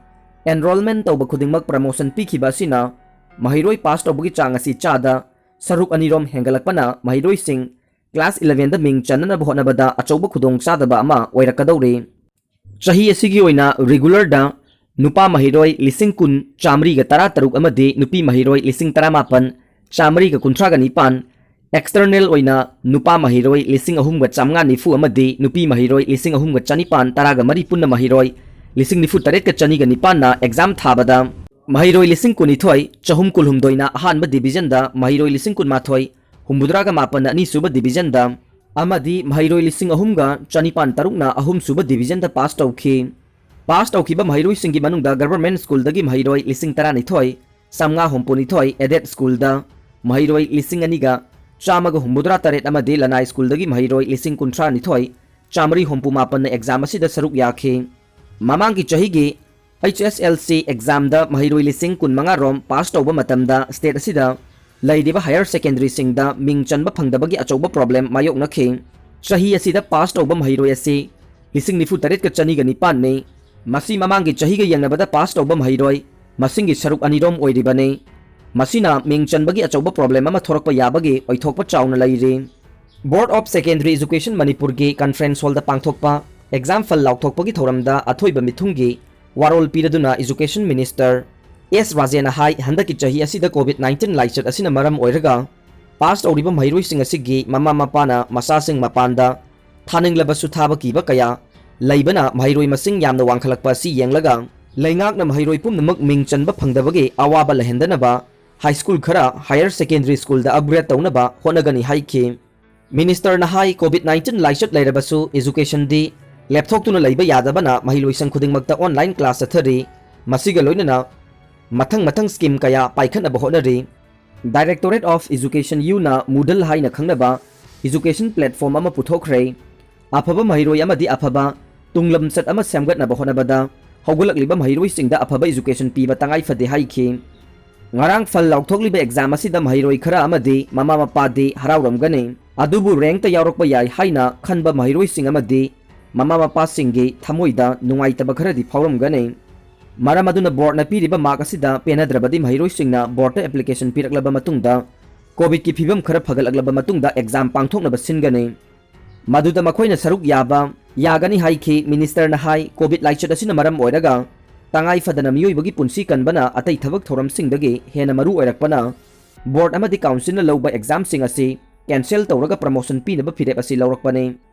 enrollment ꯇꯧꯕ ꯈꯨꯗꯤꯡꯃꯛ promotion ꯄꯤꯈꯤꯕ ꯑꯁꯤꯅ ꯃꯍꯩꯔꯣꯏ pass ꯇꯧꯕꯒꯤ ꯆꯥꯡ ꯑꯁꯤ ꯆꯥꯗ ꯁꯔꯨꯛ ꯑꯅꯤꯔꯣꯝ ꯍꯦꯟꯒꯠꯂꯛꯄꯅ ꯃꯍꯩꯔꯣꯏꯁꯤꯡ class eleven ꯗ ꯃꯤꯡ ꯆꯟꯅꯅꯕ ꯍꯣꯠꯅꯕꯗ ꯑꯆꯧꯕ ꯈꯨꯗꯣꯡꯆꯥꯗꯕ ꯑꯃ ꯑꯣꯏꯔꯛꯀꯗꯧꯔꯤ꯫ ꯆꯍꯤ ꯑꯁꯤꯒꯤ ꯑꯣꯏꯅ regular ꯗ ꯅꯨꯄꯥ ꯃꯍꯩꯔꯣꯏ ꯂꯤꯁꯤꯡ ꯀꯨꯟ ꯆꯥꯃꯔꯤꯒ ꯇꯔꯥꯇꯔꯨꯛ ꯑꯃꯗꯤ ꯅꯨꯄꯤ ꯃꯍꯩꯔꯣꯏ ꯂꯤꯁꯤꯡ ꯇꯔꯥꯃꯥꯄꯟ ꯆꯥꯃꯔꯤꯒ ꯀꯨꯟꯊ꯭ꯔꯥꯒ ꯅꯤꯄꯥꯟ, external ꯑꯣꯏꯅ ꯅꯨꯄꯥ ꯃꯍꯩꯔꯣꯏ ꯂꯤꯁꯤꯡ ꯑꯍꯨꯝꯒ ꯆꯥꯃꯉꯥ ꯅꯤꯐꯨ ꯑꯃꯗꯤ ꯅꯨꯄꯤ ꯃꯍꯩꯔꯣꯏ ꯂꯤꯁꯤꯡ ꯑꯍꯨꯝꯒ ꯆꯅꯤꯄꯥꯟ ꯇꯔꯥꯒ ꯃꯔꯤ, ꯄꯨꯟꯅ ꯃꯍꯩꯔꯣꯏ ꯂꯤꯁꯤꯡ ꯅꯤꯐꯨ ꯇꯔꯦꯠꯀ ꯆꯅꯤꯒ ꯅꯤꯄꯥꯟꯅ exam ꯊꯥꯕꯗ ꯃꯍꯩꯔꯣꯏ ꯂꯤꯁꯤꯡ ꯀꯨꯟꯅꯤꯊꯣꯏ ꯆꯍꯨꯝ ꯀꯨꯟꯍꯨꯝꯗꯣꯏꯅ ꯑꯍꯥꯟꯕ division ꯗ, ꯃꯍꯩꯔꯣꯏ ꯂꯤꯁꯤꯡ ꯀꯨꯟꯃꯥꯊꯣꯏ ꯍꯨꯝꯐꯨꯇꯔꯥꯒ ꯃꯥꯄꯟꯅ ꯑꯅꯤꯁꯨꯕ division ꯗ ꯑꯃꯗꯤ ꯃꯍꯩꯔꯣꯏ ꯂꯤꯁꯤꯡ ꯑꯍꯨꯝꯒ ꯆꯅꯤꯄꯥꯟ ꯇꯔꯨꯛꯅ ꯑꯍꯨꯝꯁꯨꯕ division ꯗ pass ꯇꯧꯈꯤ꯫ ꯄꯥꯁ ꯇꯧꯈꯤꯕ ꯃꯍꯩꯔꯣꯏꯁꯤꯡꯒꯤ ꯃꯅꯨꯡꯗ ꯒꯚꯔꯟꯃꯦꯟꯠ ꯁ꯭ꯀꯨꯜꯗꯒꯤ ꯃꯍꯩꯔꯣꯏ ꯂꯤꯁꯤꯡ ꯇꯔꯥꯅꯤꯊꯣꯏ ꯆꯥꯝꯃꯉꯥ ꯍꯨꯝꯐꯨꯅꯤꯊꯣꯏ, ꯑꯦꯗꯦꯗ ꯁ꯭ꯀꯨꯜꯗ ꯃꯍꯩꯔꯣꯏ ꯂꯤꯁꯤꯡ ꯑꯅꯤꯒ ꯆꯥꯝꯃꯒ ꯍꯨꯝꯐꯨꯇꯔꯥ ꯇꯔꯦꯠ ꯑꯃꯗꯤ ꯂꯅꯥꯏ ꯁ꯭ꯀꯨꯜꯗꯒꯤ ꯃꯍꯩꯔꯣꯏ ꯂꯤꯁꯤꯡ ꯀꯨꯟꯊ꯭ꯔꯥ ꯅꯤꯊꯣꯏ ꯆꯥꯝꯃꯔꯤ ꯍꯨꯝꯐꯨ ꯃꯥꯄꯟꯅ ꯑꯦꯛꯖꯥꯝ ꯑꯁꯤꯗ ꯁꯔꯨꯛ ꯌꯥꯈꯤ꯫ ꯃꯃꯥꯡꯒꯤ ꯆꯍꯤꯒꯤ H S L C ꯑꯦꯛꯖꯥꯝꯗ ꯃꯍꯩꯔꯣꯏ ꯂꯤꯁꯤꯡ ꯀꯨꯟꯃꯉꯥ ꯔꯣꯝ ꯄꯥꯁ ꯇꯧꯕ ꯃꯇꯝꯗ ꯁ꯭ꯇꯦꯠ ꯑꯁꯤꯗ ꯂꯩꯔꯤꯕ ꯍꯥꯌꯔ ꯁꯦꯀꯦꯟꯗꯔꯤꯁꯤꯡꯗ ꯃꯤꯡ ꯆꯟꯕ ꯐꯪꯗꯕꯒꯤ ꯑꯆꯧꯕ ꯄ꯭ꯔꯣꯕ꯭ꯂꯦꯝ ꯃꯥꯌꯣꯛꯅꯈꯤ꯫ ꯆꯍꯤ ꯑꯁꯤꯗ ꯄꯥꯁ ꯇꯧꯕ ꯃꯍꯩꯔꯣꯏ ꯑꯁꯤ ꯂꯤꯁꯤꯡ ꯅꯤꯐꯨ ꯇꯔꯦꯠꯀ ꯆꯅꯤꯒ ꯅꯤꯄꯥꯟꯅꯤ꯫ ꯃꯁꯤ ꯃꯃꯥꯡꯒꯤ ꯆꯍꯤꯒ ꯌꯦꯡꯅꯕꯗ ꯄꯥꯁ ꯇꯧꯕ ꯃꯍꯩꯔꯣꯏ ꯃꯁꯤꯡꯒꯤ ꯁꯔꯨꯛ ꯑꯅꯤꯔꯣꯝ ꯑꯣꯏꯔꯤꯕꯅꯤ꯫ ꯃꯁꯤꯅ ꯃꯤꯡ ꯆꯟꯕꯒꯤ ꯑꯆꯧꯕ ꯄ꯭ꯔꯣꯕ꯭ꯂꯦꯝ ꯑꯃ ꯊꯣꯔꯛꯄ ꯌꯥꯕꯒꯤ ꯑꯣꯏꯊꯣꯛꯄ ꯆꯥꯎꯅ ꯂꯩꯔꯤ꯫ Board of Secondary Education ꯃꯅꯤꯄꯨꯔꯒꯤ ꯀꯟꯐꯔꯦꯟꯁ ꯍꯣꯜꯗ ꯄꯥꯡꯊꯣꯛꯄ ꯑꯦꯛꯖꯥꯝ ꯐꯜ ꯂꯥꯎꯊꯣꯛꯄꯒꯤ ꯊꯧꯔꯝꯗ ꯑꯊꯣꯏꯕ ꯃꯤꯊꯨꯡꯒꯤ ꯋꯥꯔꯣꯜ ꯄꯤꯔꯗꯨꯅ ꯏꯖꯨꯀꯦꯁꯟ ꯃꯤꯅꯤꯁꯇꯔ ꯑꯦꯁ ꯔꯥꯖꯦꯅ ꯍꯥꯏ, ꯍꯟꯗꯛꯀꯤ ꯆꯍꯤ ꯑꯁꯤꯗ ꯀꯣꯚꯤꯗ ꯅꯥꯏꯟꯇꯤꯟ ꯂꯥꯏꯆꯠ ꯑꯁꯤꯅ ꯃꯔꯝ ꯑꯣꯏꯔꯒ ꯄꯥꯁ ꯇꯧꯔꯤꯕ ꯃꯍꯩꯔꯣꯏꯁꯤꯡ ꯑꯁꯤꯒꯤ ꯃꯃꯥ ꯃꯄꯥꯅ ꯃꯆꯥꯁꯤꯡ ꯃꯄꯥꯟꯗ ꯊꯥꯅꯤꯡꯂꯕꯁꯨ ꯊꯥꯕ ꯀꯤꯕ ꯀꯌꯥ ꯂꯩꯕꯅ ꯃꯍꯩꯔꯣꯏ ꯃꯁꯤꯡ ꯌꯥꯝꯅ ꯋꯥꯡꯈꯠꯂꯛꯄ ꯑꯁꯤ ꯌꯦꯡꯂꯒ ꯂꯩꯉꯥꯛꯅ ꯃꯍꯩꯔꯣꯏ ꯄꯨꯝꯅꯃꯛ ꯃꯤꯡ ꯆꯟꯕ ꯐꯪꯗꯕꯒꯤ ꯑꯋꯥꯕ ꯂꯩꯍꯟꯗꯅꯕ ꯍꯥꯏ ꯁ꯭ꯀꯨꯜ ꯈꯔ ꯍꯥꯌꯔ ꯁꯦꯀꯦꯟꯗꯔꯤ ꯁ꯭ꯀꯨꯜꯗ ꯑꯞꯒ꯭ꯔꯦꯗ ꯇꯧꯅꯕ ꯍꯣꯠꯅꯒꯅꯤ ꯍꯥꯏꯈꯤ꯫ ꯃꯤꯅꯤꯁꯇꯔꯅ ꯍꯥꯏ, ꯀꯣꯚꯤꯗ ꯅꯥꯏꯟꯇꯤꯟ ꯂꯥꯏꯆꯠ ꯂꯩꯔꯕꯁꯨ ꯏꯖꯨꯀꯦꯁꯟꯗꯤ ꯂꯦꯞꯊꯣꯛꯇꯨꯅ ꯂꯩꯕ ꯌꯥꯗꯕꯅ ꯃꯍꯩꯂꯣꯏꯁꯪ ꯈꯨꯗꯤꯡꯃꯛꯇ ꯑꯣꯟꯂꯥꯏꯟ ꯀ꯭ꯂꯥꯁ ꯆꯠꯊꯔꯤ꯫ ꯃꯁꯤꯒ ꯂꯣꯏꯅꯅ ꯃꯊꯪ ꯃꯊꯪ ꯁ꯭ꯀꯤꯝ ꯀꯌꯥ ꯄꯥꯏꯈꯠꯅꯕ ꯍꯣꯠꯅꯔꯤ꯫ Directorate of Education ꯌꯨꯅ ꯃꯨꯗꯜ ꯍꯥꯏꯅ ꯈꯪꯅꯕ ꯏꯖꯨꯀꯦꯁꯟ ꯄ꯭ꯂꯦꯠꯐꯣꯔꯝ ꯑꯃ ꯄꯨꯊꯣꯛꯈ꯭ꯔꯦ꯫ ꯑꯐꯕ ꯃꯍꯩꯔꯣꯏ ꯑꯃꯗꯤ ꯑꯐꯕ ꯇꯨꯡꯂꯝꯆꯠ ꯑꯃ ꯁꯦꯝꯒꯠꯅꯕ ꯍꯣꯠꯅꯕꯗ ꯍꯧꯒꯠꯂꯛꯂꯤꯕ ꯃꯍꯩꯔꯣꯏꯁꯤꯡꯗ ꯑꯐꯕ ꯏꯖꯨꯀꯦꯁꯟ ꯄꯤꯕ ꯇꯉꯥꯏ ꯐꯗꯦ ꯍꯥꯏꯈꯤ꯫ ꯉꯔꯥꯡ ꯐꯜ ꯂꯥꯎꯊꯣꯛꯂꯤꯕ ꯑꯦꯛꯖꯥꯝ ꯑꯁꯤꯗ ꯃꯍꯩꯔꯣꯏ ꯈꯔ ꯑꯃꯗꯤ ꯃꯃꯥ ꯃꯄꯥꯗꯤ ꯍꯔꯥꯎꯔꯝꯒꯅꯤ, ꯑꯗꯨꯕꯨ ꯔꯦꯡꯛꯇ ꯌꯥꯎꯔꯛꯄ ꯌꯥꯏ ꯍꯥꯏꯅ ꯈꯟꯕ ꯃꯍꯩꯔꯣꯏꯁꯤꯡ ꯑꯃꯗꯤ ꯃꯃꯥ ꯃꯄꯥꯁꯤꯡꯒꯤ ꯊꯃꯣꯏꯗ ꯅꯨꯡꯉꯥꯏꯇꯕ ꯈꯔꯗꯤ ꯐꯥꯎꯔꯝꯒꯅꯤ꯫ ꯃꯔꯝ ꯑꯗꯨꯅ ꯕꯣꯔꯗꯅ ꯄꯤꯔꯤꯕ ꯃꯥꯔꯛ ꯑꯁꯤꯗ ꯄꯦꯟꯅꯗ꯭ꯔꯕꯗꯤ ꯃꯍꯩꯔꯣꯏꯁꯤꯡꯅ ꯕꯣꯔꯗꯇ ꯑꯦꯄ꯭ꯂꯤꯀꯦꯁꯟ ꯄꯤꯔꯛꯂꯕ ꯃꯇꯨꯡꯗ ꯀꯣꯚꯤꯗꯀꯤ ꯐꯤꯕꯝ ꯈꯔ ꯐꯒꯠꯂꯛꯂꯕ ꯃꯇꯨꯡꯗ ꯑꯦꯛꯖꯥꯝ ꯄꯥꯡꯊꯣꯛꯅꯕ ꯁꯤꯟꯒꯅꯤ꯫ ꯃꯗꯨꯗ ꯃꯈꯣꯏꯅ ꯁꯔꯨꯛ ꯌꯥꯕ ꯌꯥꯒꯅꯤ ꯍꯥꯏꯈꯤ꯫ ꯃꯤꯅꯤꯁꯇꯔꯅ ꯍꯥꯏ, ꯀꯣꯚꯤꯗ ꯂꯥꯏꯆꯠ ꯑꯁꯤꯅ ꯃꯔꯝ ꯑꯣꯏꯔꯒ ꯇꯉꯥꯏ ꯐꯗꯅ ꯃꯤꯑꯣꯏꯕꯒꯤ ꯄꯨꯟꯁꯤ ꯀꯟꯕꯅ ꯑꯇꯩ ꯊꯕꯛ ꯊꯧꯔꯝꯁꯤꯡꯗꯒꯤ ꯍꯦꯟꯅ ꯃꯔꯨ ꯑꯣꯏꯔꯛꯄꯅ ꯕꯣꯔꯗ ꯑꯃꯗꯤ ꯀꯥꯎꯟꯁꯤꯜꯅ ꯂꯧꯕ ꯑꯦꯛꯖꯥꯝꯁꯤꯡ ꯑꯁꯤ ꯀꯦꯟꯁꯦꯜ ꯇꯧꯔꯒ ꯄ꯭ꯔꯃꯣꯁꯟ ꯄꯤꯅꯕ ꯐꯤꯔꯦꯞ ꯑꯁꯤ ꯂꯧꯔꯛꯄꯅꯤ꯫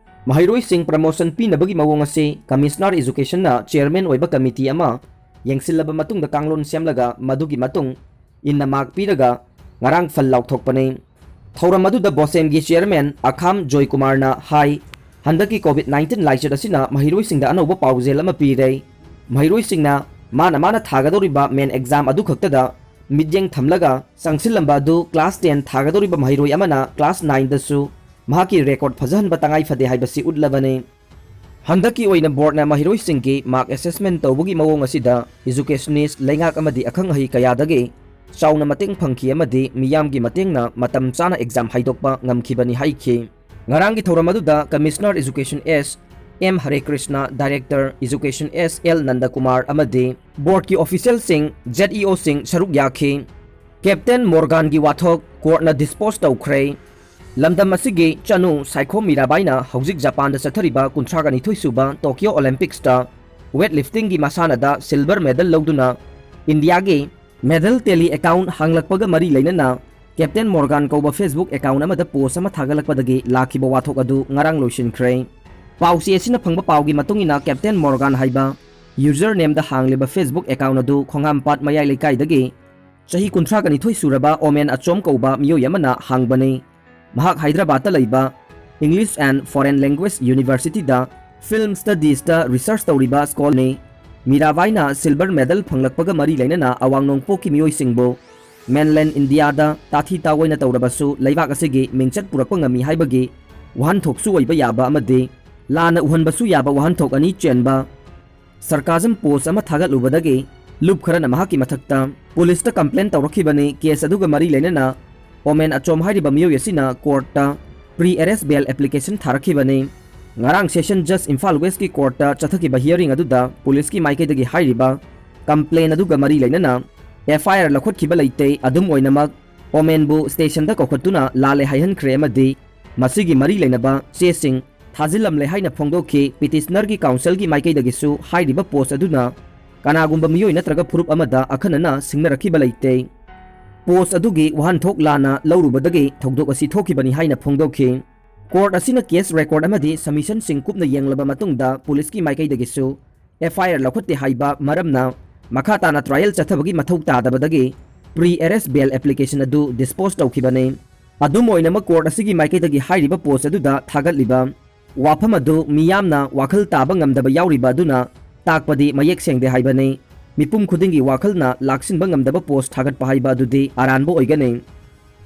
ꯃꯍꯩꯔꯣꯏꯁꯤꯡ ꯄ꯭ꯔꯃꯣꯁꯟ ꯄꯤꯅꯕꯒꯤ ꯃꯑꯣꯡ ꯑꯁꯤ ꯀꯃꯤꯁꯅꯔ ꯏꯖꯨꯀꯦꯁꯟꯅ ꯆꯦꯌꯔꯃꯦꯟ ꯑꯣꯏꯕ ꯀꯃꯤꯇꯤ ꯑꯃ ꯌꯦꯡꯁꯤꯜꯂꯕ ꯃꯇꯨꯡꯗ ꯀꯥꯡꯂꯣꯟ ꯁꯦꯝꯂꯒ ꯃꯗꯨꯒꯤ ꯃꯇꯨꯡ ꯏꯟꯅ ꯃꯥꯔꯛ ꯄꯤꯔꯒ ꯉꯔꯥꯡ ꯐꯜ ꯂꯥꯎꯊꯣꯛꯄꯅꯤ꯫ ꯊꯧꯔꯝ ꯑꯗꯨꯗ ꯕꯣꯁꯦꯝꯒꯤ ꯆꯦꯌꯔꯃꯦꯟ ꯑꯈꯥꯝ ꯖꯣꯏꯀꯨꯃꯥꯔꯅ ꯍꯥꯏ, ꯍꯟꯗꯛꯀꯤ ꯀꯣꯚꯤꯗ ꯅꯥꯏꯟꯇꯤꯟ ꯂꯥꯏꯆꯠ ꯑꯁꯤꯅ ꯃꯍꯩꯔꯣꯏꯁꯤꯡꯗ ꯑꯅꯧꯕ ꯄꯥꯎꯖꯦꯜ ꯑꯃ ꯄꯤꯔꯦ꯫ ꯃꯍꯩꯔꯣꯏꯁꯤꯡꯅ ꯃꯥꯅ ꯃꯥꯅ ꯊꯥꯒꯗꯧꯔꯤꯕ ꯃꯦꯟ ꯑꯦꯛꯖꯥꯝ ꯑꯗꯨ ꯈꯛꯇꯗ ꯃꯤꯠꯌꯦꯡ ꯊꯝꯂꯒ ꯆꯪꯁꯤꯜꯂꯝꯕ ꯑꯗꯨ ꯀ꯭ꯂꯥꯁ ꯇꯦꯟ ꯊꯥꯒꯗꯧꯔꯤꯕ ꯃꯍꯩꯔꯣꯏ ꯑꯃꯅ ꯀ꯭ꯂꯥꯁ ꯅꯥꯏꯟꯗꯁꯨ ꯃꯍꯥꯛꯀꯤ ꯔꯦꯀꯣꯔꯗ ꯐꯖꯍꯟꯕ ꯇꯉꯥꯏ ꯐꯗꯦ ꯍꯥꯏꯕꯁꯤ ꯎꯠꯂꯕꯅꯤ꯫ ꯍꯟꯗꯛꯀꯤ ꯑꯣꯏꯅ ꯕꯣꯔꯗꯅ ꯃꯍꯩꯔꯣꯏꯁꯤꯡꯒꯤ ꯃꯥꯔꯛ ꯑꯦꯁꯦꯁꯃꯦꯟ ꯇꯧꯕꯒꯤ ꯃꯑꯣꯡ ꯑꯁꯤꯗ ꯏꯖꯨꯀꯦꯁꯅꯤꯁ, ꯂꯩꯉꯥꯛ ꯑꯃꯗꯤ ꯑꯈꯪ ꯑꯍꯩ ꯀꯌꯥꯗꯒꯤ ꯆꯥꯎꯅ ꯃꯇꯦꯡ ꯐꯪꯈꯤ ꯑꯃꯗꯤ ꯃꯤꯌꯥꯝꯒꯤ ꯃꯇꯦꯡꯅ ꯃꯇꯝ ꯆꯥꯅ ꯑꯦꯛꯖꯥꯝ ꯍꯥꯏꯗꯣꯛꯄ ꯉꯝꯈꯤꯕꯅꯤ ꯍꯥꯏꯈꯤ꯫ ꯉꯔꯥꯡꯒꯤ ꯊꯧꯔꯝ ꯑꯗꯨꯗ ꯀꯃꯤꯁꯅꯔ ꯏꯖꯨꯀꯦꯁꯟ ꯑꯦꯁ ꯑꯦꯝ ꯍꯔꯦ ꯀ꯭ꯔꯤꯁꯅ, ꯗꯥꯏꯔꯦꯛꯇꯔ ꯏꯖꯨꯀꯦꯁꯟ ꯑꯦꯁ ꯑꯦꯜ ꯅꯟꯗꯀꯨꯃꯥꯔ ꯑꯃꯗꯤ ꯕꯣꯔꯗꯀꯤ ꯑꯣꯐꯤꯁꯤꯌꯦꯜꯁꯤꯡ, ꯖꯦꯠ ꯏ ꯑꯣꯁꯤꯡ ꯁꯔꯨꯛ ꯌꯥꯈꯤ꯫ ꯀꯦꯞꯇꯦꯟ ꯃꯣꯔꯒꯥꯟꯒꯤ ꯋꯥꯊꯣꯛ ꯀꯣꯔꯠꯅ ꯗꯤꯁꯄꯣꯁ ꯇꯧꯈ꯭ꯔꯦ꯫ ꯂꯝꯗꯝ ꯑꯁꯤꯒꯤ ꯆꯅꯨ ꯁꯥꯏꯈꯣꯝ ꯃꯤꯔꯥꯕꯥꯏꯅ ꯍꯧꯖꯤꯛ ꯖꯄꯥꯟꯗ ꯆꯠꯊꯔꯤꯕ ꯀꯨꯟꯊ꯭ꯔꯥꯒ ꯅꯤꯊꯣꯏ ꯁꯨꯕ ꯇꯣꯀꯤꯌꯣ ꯑꯣꯂꯤꯝꯄꯤꯛꯁꯇ ꯋꯦꯠ ꯂꯤꯐꯇꯤꯡꯒꯤ ꯃꯁꯥꯟꯅꯗ ꯁꯤꯜꯚꯔ ꯃꯦꯗꯜ ꯂꯧꯗꯨꯅ ꯏꯟꯗꯤꯌꯥꯒꯤ ꯃꯦꯗꯜ ꯇꯦꯂꯤ ꯑꯦꯀꯥꯎꯟ ꯍꯥꯡꯂꯛꯄꯒ ꯃꯔꯤ ꯂꯩꯅꯅ ꯀꯦꯞꯇꯦꯟ ꯃꯣꯔꯒꯥꯟ ꯀꯧꯕ Facebook ꯑꯦꯀꯥꯎꯟ ꯑꯃꯗ ꯄꯣꯁ ꯑꯃ ꯊꯥꯒꯠꯂꯛꯄꯗꯒꯤ ꯂꯥꯛꯈꯤꯕ ꯋꯥꯊꯣꯛ ꯑꯗꯨ ꯉꯔꯥꯡ ꯂꯣꯏꯁꯤꯟꯈ꯭ꯔꯦ꯫ ꯄꯥꯎꯆꯦ ꯑꯁꯤꯅ ꯐꯪꯕ ꯄꯥꯎꯒꯤ ꯃꯇꯨꯡ ꯏꯟꯅ ꯀꯦꯞꯇꯦꯟ ꯃꯣꯔꯒꯥꯟ ꯍꯥꯏꯕ ꯌꯨꯖꯔ ꯅꯦꯝꯗ ꯍꯥꯡꯂꯤꯕ Facebook ꯑꯦꯀꯥꯎꯟ ꯑꯗꯨ ꯈꯣꯡꯍꯥꯝꯄꯥꯠ ꯃꯌꯥꯏ ꯂꯩꯀꯥꯏꯗꯒꯤ ꯆꯍꯤ ꯀꯨꯟꯊ꯭ꯔꯥꯒ ꯅꯤꯊꯣꯏ ꯁꯨꯔꯕ ꯑꯣꯃꯦꯟ ꯑꯆꯣꯝ ꯀꯧꯕ ꯃꯤꯑꯣꯏ ꯑꯃꯅ ꯍꯥꯡꯕꯅꯤ꯫ ꯃꯍꯥꯛ ꯍꯥꯏꯗ꯭ꯔꯕꯥꯗꯇ ꯂꯩꯕ English and Foreign Language Universityꯗ film studiesꯇ research ꯇꯧꯔꯤꯕ scholarꯅꯤ꯫ ꯃꯤꯔꯥꯕꯥꯏꯅ ꯁꯤꯜꯚꯔ ꯃꯦꯗꯜ ꯐꯪꯂꯛꯄꯒ ꯃꯔꯤ ꯂꯩꯅꯅ ꯑꯋꯥꯡ ꯅꯣꯡꯄꯣꯛꯀꯤ ꯃꯤꯑꯣꯏꯁꯤꯡꯕꯨ mainland ꯏꯟꯗꯤꯌꯥꯗ ꯇꯥꯊꯤ ꯇꯥꯑꯣꯏꯅ ꯇꯧꯔꯕꯁꯨ ꯂꯩꯕꯥꯛ ꯑꯁꯤꯒꯤ ꯃꯤꯡꯆꯠ ꯄꯨꯔꯛꯄ ꯉꯝꯃꯤ ꯍꯥꯏꯕꯒꯤ ꯋꯥꯍꯟꯊꯣꯛꯁꯨ ꯑꯣꯏꯕ ꯌꯥꯕ ꯑꯃꯗꯤ ꯂꯥꯟꯅ ꯎꯍꯟꯕꯁꯨ ꯌꯥꯕ ꯋꯥꯍꯟꯊꯣꯛ ꯑꯅꯤ ꯆꯦꯟꯕ ꯁꯔꯀꯥꯖꯝ ꯄꯣꯁ ꯑꯃ ꯊꯥꯒꯠꯂꯨꯕꯗꯒꯤ ꯂꯨꯞ ꯈꯔꯅ ꯃꯍꯥꯛꯀꯤ ꯃꯊꯛꯇ ꯄꯨꯂꯤꯁꯇ complain ꯇꯧꯔꯛꯈꯤꯕꯅꯤ꯫ ꯀꯦꯁ ꯑꯗꯨꯒ ꯃꯔꯤ ꯂꯩꯅꯅ ꯑꯣꯃꯦꯟ ꯑꯆꯣꯝ ꯍꯥꯏꯔꯤꯕ ꯃꯤꯑꯣꯏ ꯑꯁꯤꯅ ꯀꯣꯔꯠꯇ pre arrest bail application ꯊꯥꯔꯛꯈꯤꯕꯅꯤ꯫ ꯉꯔꯥꯡ session judge ꯏꯝꯐꯥꯜ ꯋꯦꯁꯀꯤ ꯀꯣꯔꯠꯇ ꯆꯠꯊꯈꯤꯕ hearing ꯑꯗꯨꯗ ꯄꯨꯂꯤꯁꯀꯤ ꯃꯥꯏꯀꯩꯗꯒꯤ ꯍꯥꯏꯔꯤꯕ complain ꯑꯗꯨꯒ ꯃꯔꯤ ꯂꯩꯅꯅ F I R ꯂꯧꯈꯠꯈꯤꯕ ꯂꯩꯇꯦ꯫ ꯑꯗꯨꯝ ꯑꯣꯏꯅꯃꯛ ꯑꯣꯃꯦꯟꯕꯨ stationꯗ ꯀꯧꯈꯠꯇꯨꯅ ꯂꯥꯜꯂꯦ ꯍꯥꯏꯍꯟꯈ꯭ꯔꯦ ꯑꯃꯗꯤ ꯃꯁꯤꯒꯤ ꯃꯔꯤ ꯂꯩꯅꯕ ꯆꯦꯁꯤꯡ ꯊꯥꯖꯤꯜꯂꯝꯂꯦ ꯍꯥꯏꯅ ꯐꯣꯡꯗꯣꯛꯈꯤ꯫ Petitionerꯒꯤ councilꯒꯤ ꯃꯥꯏꯀꯩꯗꯒꯤꯁꯨ ꯍꯥꯏꯔꯤꯕ ꯄꯣꯁ ꯑꯗꯨꯅ ꯀꯅꯥꯒꯨꯝꯕ ꯃꯤꯑꯣꯏ ꯅꯠꯇ꯭ꯔꯒ ꯐꯨꯔꯨꯞ ꯑꯃꯗ ꯑꯈꯟꯅꯅ ꯁꯤꯡꯅꯔꯛꯈꯤꯕ ꯂꯩꯇꯦ꯫ ꯄꯣꯁ ꯑꯗꯨꯒꯤ ꯋꯥꯍꯟꯊꯣꯛ ꯂꯥꯟꯅ ꯂꯧꯔꯨꯕꯗꯒꯤ ꯊꯧꯗꯣꯛ ꯑꯁꯤ ꯊꯣꯛꯈꯤꯕꯅꯤ ꯍꯥꯏꯅ ꯐꯣꯡꯗꯣꯛꯈꯤ꯫ ꯀꯣꯔꯠ ꯑꯁꯤꯅ case record ꯑꯃꯗꯤ submissionꯁꯤꯡ ꯀꯨꯞꯅ ꯌꯦꯡꯂꯕ ꯃꯇꯨꯡꯗ ꯄꯨꯂꯤꯁꯀꯤ ꯃꯥꯏꯀꯩꯗꯒꯤꯁꯨ F I R ꯂꯧꯈꯠꯇꯦ ꯍꯥꯏꯕ ꯃꯔꯝꯅ ꯃꯈꯥ ꯇꯥꯅ trial ꯆꯠꯊꯕꯒꯤ ꯃꯊꯧ ꯇꯥꯗꯕꯗꯒꯤ pre arrest bail application ꯑꯗꯨ dispose ꯇꯧꯈꯤꯕꯅꯤ꯫ ꯑꯗꯨꯝ ꯑꯣꯏꯅꯃꯛ ꯀꯣꯔꯠ ꯑꯁꯤꯒꯤ ꯃꯥꯏꯀꯩꯗꯒꯤ ꯍꯥꯏꯔꯤꯕ ꯄꯣꯁ ꯑꯗꯨꯗ ꯊꯥꯒꯠꯂꯤꯕ ꯋꯥꯐꯝ ꯑꯗꯨ ꯃꯤꯌꯥꯝꯅ ꯋꯥꯈꯜ ꯇꯥꯕ ꯉꯝꯗꯕ ꯌꯥꯎꯔꯤꯕ ꯑꯗꯨꯅ ꯇꯥꯛꯄꯗꯤ ꯃꯌꯦꯛ ꯁꯦꯡꯗꯦ ꯍꯥꯏꯕꯅꯤ꯫ ꯃꯤꯄꯨꯝ ꯈꯨꯗꯤꯡꯒꯤ ꯋꯥꯈꯜꯅ ꯂꯥꯛꯁꯤꯟꯕ ꯉꯝꯗꯕ ꯄꯣꯁ ꯊꯥꯒꯠꯄ ꯍꯥꯏꯕ ꯑꯗꯨꯗꯤ ꯑꯔꯥꯟꯕ ꯑꯣꯏꯒꯅꯤ꯫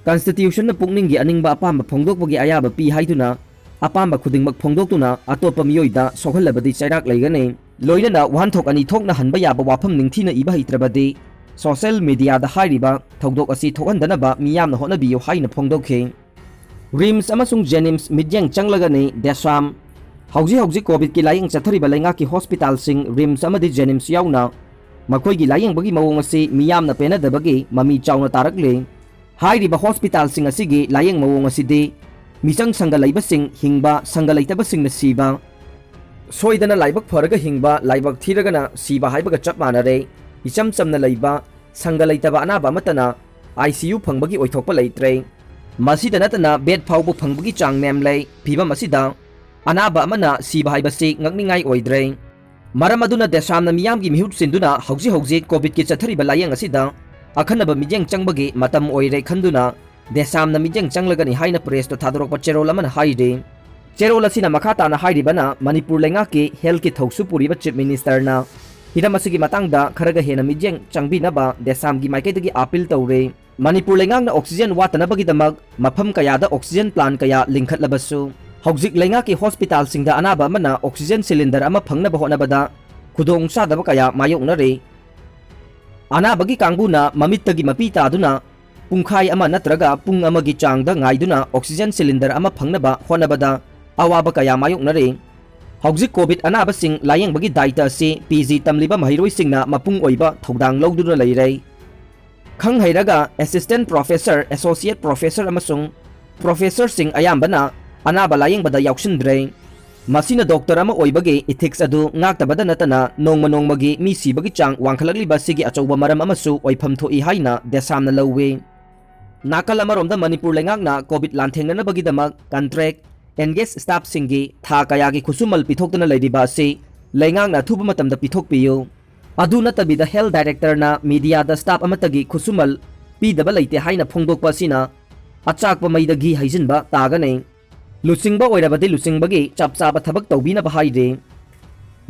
ꯀꯟꯁꯇꯤꯇ꯭ꯌꯨꯁꯟꯅ ꯄꯨꯛꯅꯤꯡꯒꯤ ꯑꯅꯤꯡꯕ ꯑꯄꯥꯝꯕ ꯐꯣꯡꯗꯣꯛꯄꯒꯤ ꯑꯌꯥꯕ ꯄꯤ ꯍꯥꯏꯗꯨꯅ ꯑꯄꯥꯝꯕ ꯈꯨꯗꯤꯡꯃꯛ ꯐꯣꯡꯗꯣꯛꯇꯨꯅ ꯑꯇꯣꯞꯄ ꯃꯤꯑꯣꯏꯗ ꯁꯣꯛꯍꯜꯂꯕꯗꯤ ꯆꯩꯔꯥꯛ ꯂꯩꯒꯅꯤ꯫ ꯂꯣꯏꯅꯅ ꯋꯥꯍꯟꯊꯣꯛ ꯑꯅꯤ ꯊꯣꯛꯅ ꯍꯟꯕ ꯌꯥꯕ ꯋꯥꯐꯝ ꯅꯤꯡꯊꯤꯅ ꯏꯕ ꯍꯩꯇ꯭ꯔꯕꯗꯤ ꯁꯣꯁꯦꯜ ꯃꯤꯗꯤꯌꯥꯗ ꯍꯥꯏꯔꯤꯕ ꯊꯧꯗꯣꯛ ꯑꯁꯤ ꯊꯣꯛꯍꯟꯗꯅꯕ ꯃꯤꯌꯥꯝꯅ ꯍꯣꯠꯅꯕꯤꯌꯨ ꯍꯥꯏꯅ ꯐꯣꯡꯗꯣꯛꯈꯤ꯫ ꯔꯤꯝꯁ ꯑꯃꯁꯨꯡ ꯖꯦꯅꯤꯝꯁ ꯃꯤꯠꯌꯦꯡ ꯆꯪꯂꯒꯅꯤ ꯗꯦꯁꯥꯝ꯫ ꯍꯧꯖꯤꯛ ꯍꯧꯖꯤꯛ ꯀꯣꯚꯤꯗꯀꯤ ꯂꯥꯌꯦꯡ ꯆꯠꯊꯔꯤꯕ ꯂꯩꯉꯥꯛꯀꯤ ꯍꯣꯁꯄꯤꯇꯥꯜꯁꯤꯡ ꯔꯤꯝꯁ ꯑꯃꯗꯤ ꯖꯦꯅꯤꯝꯁ ꯌꯥꯎꯅ ꯃꯈꯣꯏꯒꯤ ꯂꯥꯌꯦꯡꯕꯒꯤ ꯃꯑꯣꯡ ꯑꯁꯤ ꯃꯤꯌꯥꯝꯅ ꯄꯦꯟꯅꯗꯕꯒꯤ ꯃꯃꯤ ꯆꯥꯎꯅ ꯇꯥꯔꯛꯂꯤ꯫ ꯍꯥꯏꯔꯤꯕ ꯍꯣꯁꯄꯤꯇꯥꯜꯁꯤꯡ ꯑꯁꯤꯒꯤ ꯂꯥꯌꯦꯡ ꯃꯑꯣꯡ ꯑꯁꯤꯗꯤ ꯃꯤꯆꯪ ꯁꯪꯒ ꯂꯩꯕꯁꯤꯡ ꯍꯤꯡꯕ, ꯁꯪꯒ ꯂꯩꯇꯕꯁꯤꯡꯅ ꯁꯤꯕ, ꯁꯣꯏꯗꯅ ꯂꯥꯏꯕꯛ ꯐꯔꯒ ꯍꯤꯡꯕ, ꯂꯥꯏꯕꯛ ꯊꯤꯔꯒꯅ ꯁꯤꯕ ꯍꯥꯏꯕꯒ ꯆꯞ ꯃꯥꯟꯅꯔꯦ꯫ ꯏꯆꯝ ꯆꯝꯅ ꯂꯩꯕ, ꯁꯪꯒ ꯂꯩꯇꯕ ꯑꯅꯥꯕ ꯑꯃꯠꯇꯅ ꯑꯥꯏ ꯁꯤ ꯌꯨ ꯐꯪꯕꯒꯤ ꯑꯣꯏꯊꯣꯛꯄ ꯂꯩꯇ꯭ꯔꯦ꯫ ꯃꯁꯤꯗ ꯅꯠꯇꯅ ꯕꯦꯗ ꯐꯥꯎꯕ ꯐꯪꯕꯒꯤ ꯆꯥꯡ ꯅꯦꯝꯂꯦ꯫ ꯐꯤꯕꯝ ꯑꯁꯤꯗ ꯑꯅꯥꯕ ꯑꯃꯅ ꯁꯤꯕ ꯍꯥꯏꯕꯁꯤ ꯉꯛꯅꯤꯡꯉꯥꯏ ꯑꯣꯏꯗ꯭ꯔꯦ꯫ ꯃꯔꯝ ꯑꯗꯨꯅ ꯗꯦꯁꯥꯝꯅ ꯃꯤꯌꯥꯝꯒꯤ ꯃꯤꯍꯨꯠ ꯁꯤꯟꯗꯨꯅ ꯍꯧꯖꯤꯛ ꯍꯧꯖꯤꯛ ꯀꯣꯚꯤꯗꯀꯤ ꯆꯠꯊꯔꯤꯕ ꯂꯥꯌꯦꯡ ꯑꯁꯤꯗ ꯑꯈꯟꯅꯕ ꯃꯤꯠꯌꯦꯡ ꯆꯪꯕꯒꯤ ꯃꯇꯝ ꯑꯣꯏꯔꯦ ꯈꯟꯗꯨꯅ ꯗꯦꯁꯥꯝꯅ ꯃꯤꯠꯌꯦꯡ ꯆꯪꯂꯒꯅꯤ ꯍꯥꯏꯅ ꯄ꯭ꯔꯦꯁꯇ ꯊꯥꯗꯣꯔꯛꯄ ꯆꯦꯔꯣꯜ ꯑꯃꯅ ꯍꯥꯏꯔꯤ꯫ ꯆꯦꯔꯣꯜ ꯑꯁꯤꯅ ꯃꯈꯥ ꯇꯥꯅ ꯍꯥꯏꯔꯤꯕꯅ ꯃꯅꯤꯄꯨꯔ ꯂꯩꯉꯥꯛꯀꯤ ꯍꯦꯜꯊꯀꯤ ꯊꯧꯁꯨ ꯄꯨꯔꯤꯕ ꯆꯤꯐ ꯃꯤꯅꯤꯁꯇꯔꯅ ꯍꯤꯔꯝ ꯑꯁꯤꯒꯤ ꯃꯇꯥꯡꯗ ꯈꯔꯒ ꯍꯦꯟꯅ ꯃꯤꯠꯌꯦꯡ ꯆꯪꯕꯤꯅꯕ ꯗꯦꯁꯥꯝꯒꯤ ꯃꯥꯏꯀꯩꯗꯒꯤ ꯑꯥꯄꯤꯜ ꯇꯧꯔꯤ꯫ ꯃꯅꯤꯄꯨꯔ ꯂꯩꯉꯥꯛꯅ ꯑꯣꯛꯁꯤꯖꯦꯟ ꯋꯥꯠꯇꯅꯕꯒꯤꯗꯃꯛ ꯃꯐꯝ ꯀꯌꯥꯗ ꯑꯣꯛꯁꯤꯖꯦꯟ ꯄ꯭ꯂꯥꯟ ꯀꯌꯥ ꯂꯤꯡꯈꯠꯂꯕꯁꯨ, ꯍꯧꯖꯤꯛ ꯂꯩꯉꯥꯛꯀꯤ ꯍꯣꯁꯄꯤꯇꯥꯜꯁꯤꯡꯗ ꯑꯅꯥꯕ ꯑꯃꯅ ꯑꯣꯛꯁꯤꯖꯦꯟ ꯁꯤꯂꯤꯟꯗꯔ ꯑꯃ ꯐꯪꯅꯕ ꯍꯣꯠꯅꯕꯗ ꯈꯨꯗꯣꯡꯆꯥꯗꯕ ꯀꯌꯥ ꯃꯥꯌꯣꯛꯅꯔꯤ꯫ ꯑꯅꯥꯕꯒꯤ ꯀꯥꯡꯕꯨꯅ ꯃꯃꯤꯠꯇꯒꯤ ꯃꯄꯤ ꯇꯥꯗꯨꯅ ꯄꯨꯡꯈꯥꯏ ꯑꯃ ꯅꯠꯇ꯭ꯔꯒ ꯄꯨꯡ ꯑꯃꯒꯤ ꯆꯥꯡꯗ ꯉꯥꯏꯗꯨꯅ ꯑꯣꯛꯁꯤꯖꯦꯟ ꯁꯤꯂꯤꯟꯗꯔ ꯑꯃ ꯐꯪꯅꯕ ꯍꯣꯠꯅꯕꯗ ꯑꯋꯥꯕ ꯀꯌꯥ ꯃꯥꯌꯣꯛꯅꯔꯤ꯫ ꯍꯧꯖꯤꯛ ꯀꯣꯚꯤꯗ ꯑꯅꯥꯕꯁꯤꯡ ꯂꯥꯌꯦꯡꯕꯒꯤ ꯗꯥꯏꯇ ꯑꯁꯤ ꯄꯤ ꯖꯤ ꯇꯝꯂꯤꯕ ꯃꯍꯩꯔꯣꯏꯁꯤꯡꯅ ꯃꯄꯨꯡ ꯑꯣꯏꯕ ꯊꯧꯗꯥꯡ ꯂꯧꯗꯨꯅ ꯂꯩꯔꯦ꯫ ꯈꯪ ꯍꯩꯔꯒ ꯑꯦꯁꯤꯁꯇꯦꯟꯠ ꯄ꯭ꯔꯣꯐꯦꯁꯔ, ꯑꯦꯁꯣꯁꯤꯌꯦꯠ ꯄ꯭ꯔꯣꯐꯦꯁꯔ ꯑꯃꯁꯨꯡ ꯄ꯭ꯔꯣꯐꯦꯁꯔꯁꯤꯡ ꯑꯌꯥꯝꯕꯅ ꯑꯅꯥꯕ ꯂꯥꯌꯦꯡꯕꯗ ꯌꯥꯎꯁꯤꯟꯗ꯭ꯔꯦ꯫ ꯃꯁꯤꯅ ꯗꯣꯛꯇꯔ ꯑꯃ ꯑꯣꯏꯕꯒꯤ ꯏꯊꯤꯛꯁ ꯑꯗꯨ ꯉꯥꯛꯇꯕꯗ ꯅꯠꯇꯅ ꯅꯣꯡꯃ ꯅꯣꯡꯃꯒꯤ ꯃꯤ ꯁꯤꯕꯒꯤ ꯆꯥꯡ ꯋꯥꯡꯈꯠꯂꯛꯂꯤꯕ ꯑꯁꯤꯒꯤ ꯑꯆꯧꯕ ꯃꯔꯝ ꯑꯃꯁꯨ ꯑꯣꯏꯐꯝ ꯊꯣꯛꯏ ꯍꯥꯏꯅ ꯗꯦꯁꯥꯝꯅ ꯂꯧꯏ꯫ ꯅꯥꯀꯜ ꯑꯃꯔꯣꯝꯗ ꯃꯅꯤꯄꯨꯔ ꯂꯩꯉꯥꯛꯅ ꯀꯣꯚꯤꯗ ꯂꯥꯟꯊꯦꯡꯅꯅꯕꯒꯤꯗꯃꯛ ꯀꯟꯇ꯭ꯔꯦꯛ ꯑꯦꯟꯒꯦꯖ ꯁ꯭ꯇꯥꯐꯁꯤꯡꯒꯤ ꯊꯥ ꯀꯌꯥꯒꯤ ꯈꯨꯠꯁꯨꯃꯜ ꯄꯤꯊꯣꯛꯇꯅ ꯂꯩꯔꯤꯕ ꯑꯁꯤ ꯂꯩꯉꯥꯛꯅ ꯑꯊꯨꯕ ꯃꯇꯝꯗ ꯄꯤꯊꯣꯛꯄꯤꯌꯨ꯫ ꯑꯗꯨ ꯅꯠꯇꯕꯤꯗ ꯍꯦꯜꯊ ꯗꯥꯏꯔꯦꯛꯇꯔꯅ ꯃꯤꯗꯤꯌꯥꯗ ꯁ꯭ꯇꯥꯐ ꯑꯃꯠꯇꯒꯤ ꯈꯨꯠꯁꯨꯃꯜ ꯄꯤꯗꯕ ꯂꯩꯇꯦ ꯍꯥꯏꯅ ꯐꯣꯡꯗꯣꯛꯄ ꯑꯁꯤꯅ ꯑꯆꯥꯛꯄ ꯃꯩꯗ ꯘꯤ ꯍꯩꯖꯤꯟꯕ ꯇꯥꯒꯅꯤ꯫ ꯂꯨꯆꯤꯡꯕ ꯑꯣꯏꯔꯕꯗꯤ ꯂꯨꯆꯤꯡꯕꯒꯤ ꯆꯞ ꯆꯥꯕ ꯊꯕꯛ ꯇꯧꯕꯤꯅꯕ ꯍꯥꯏꯔꯤ꯫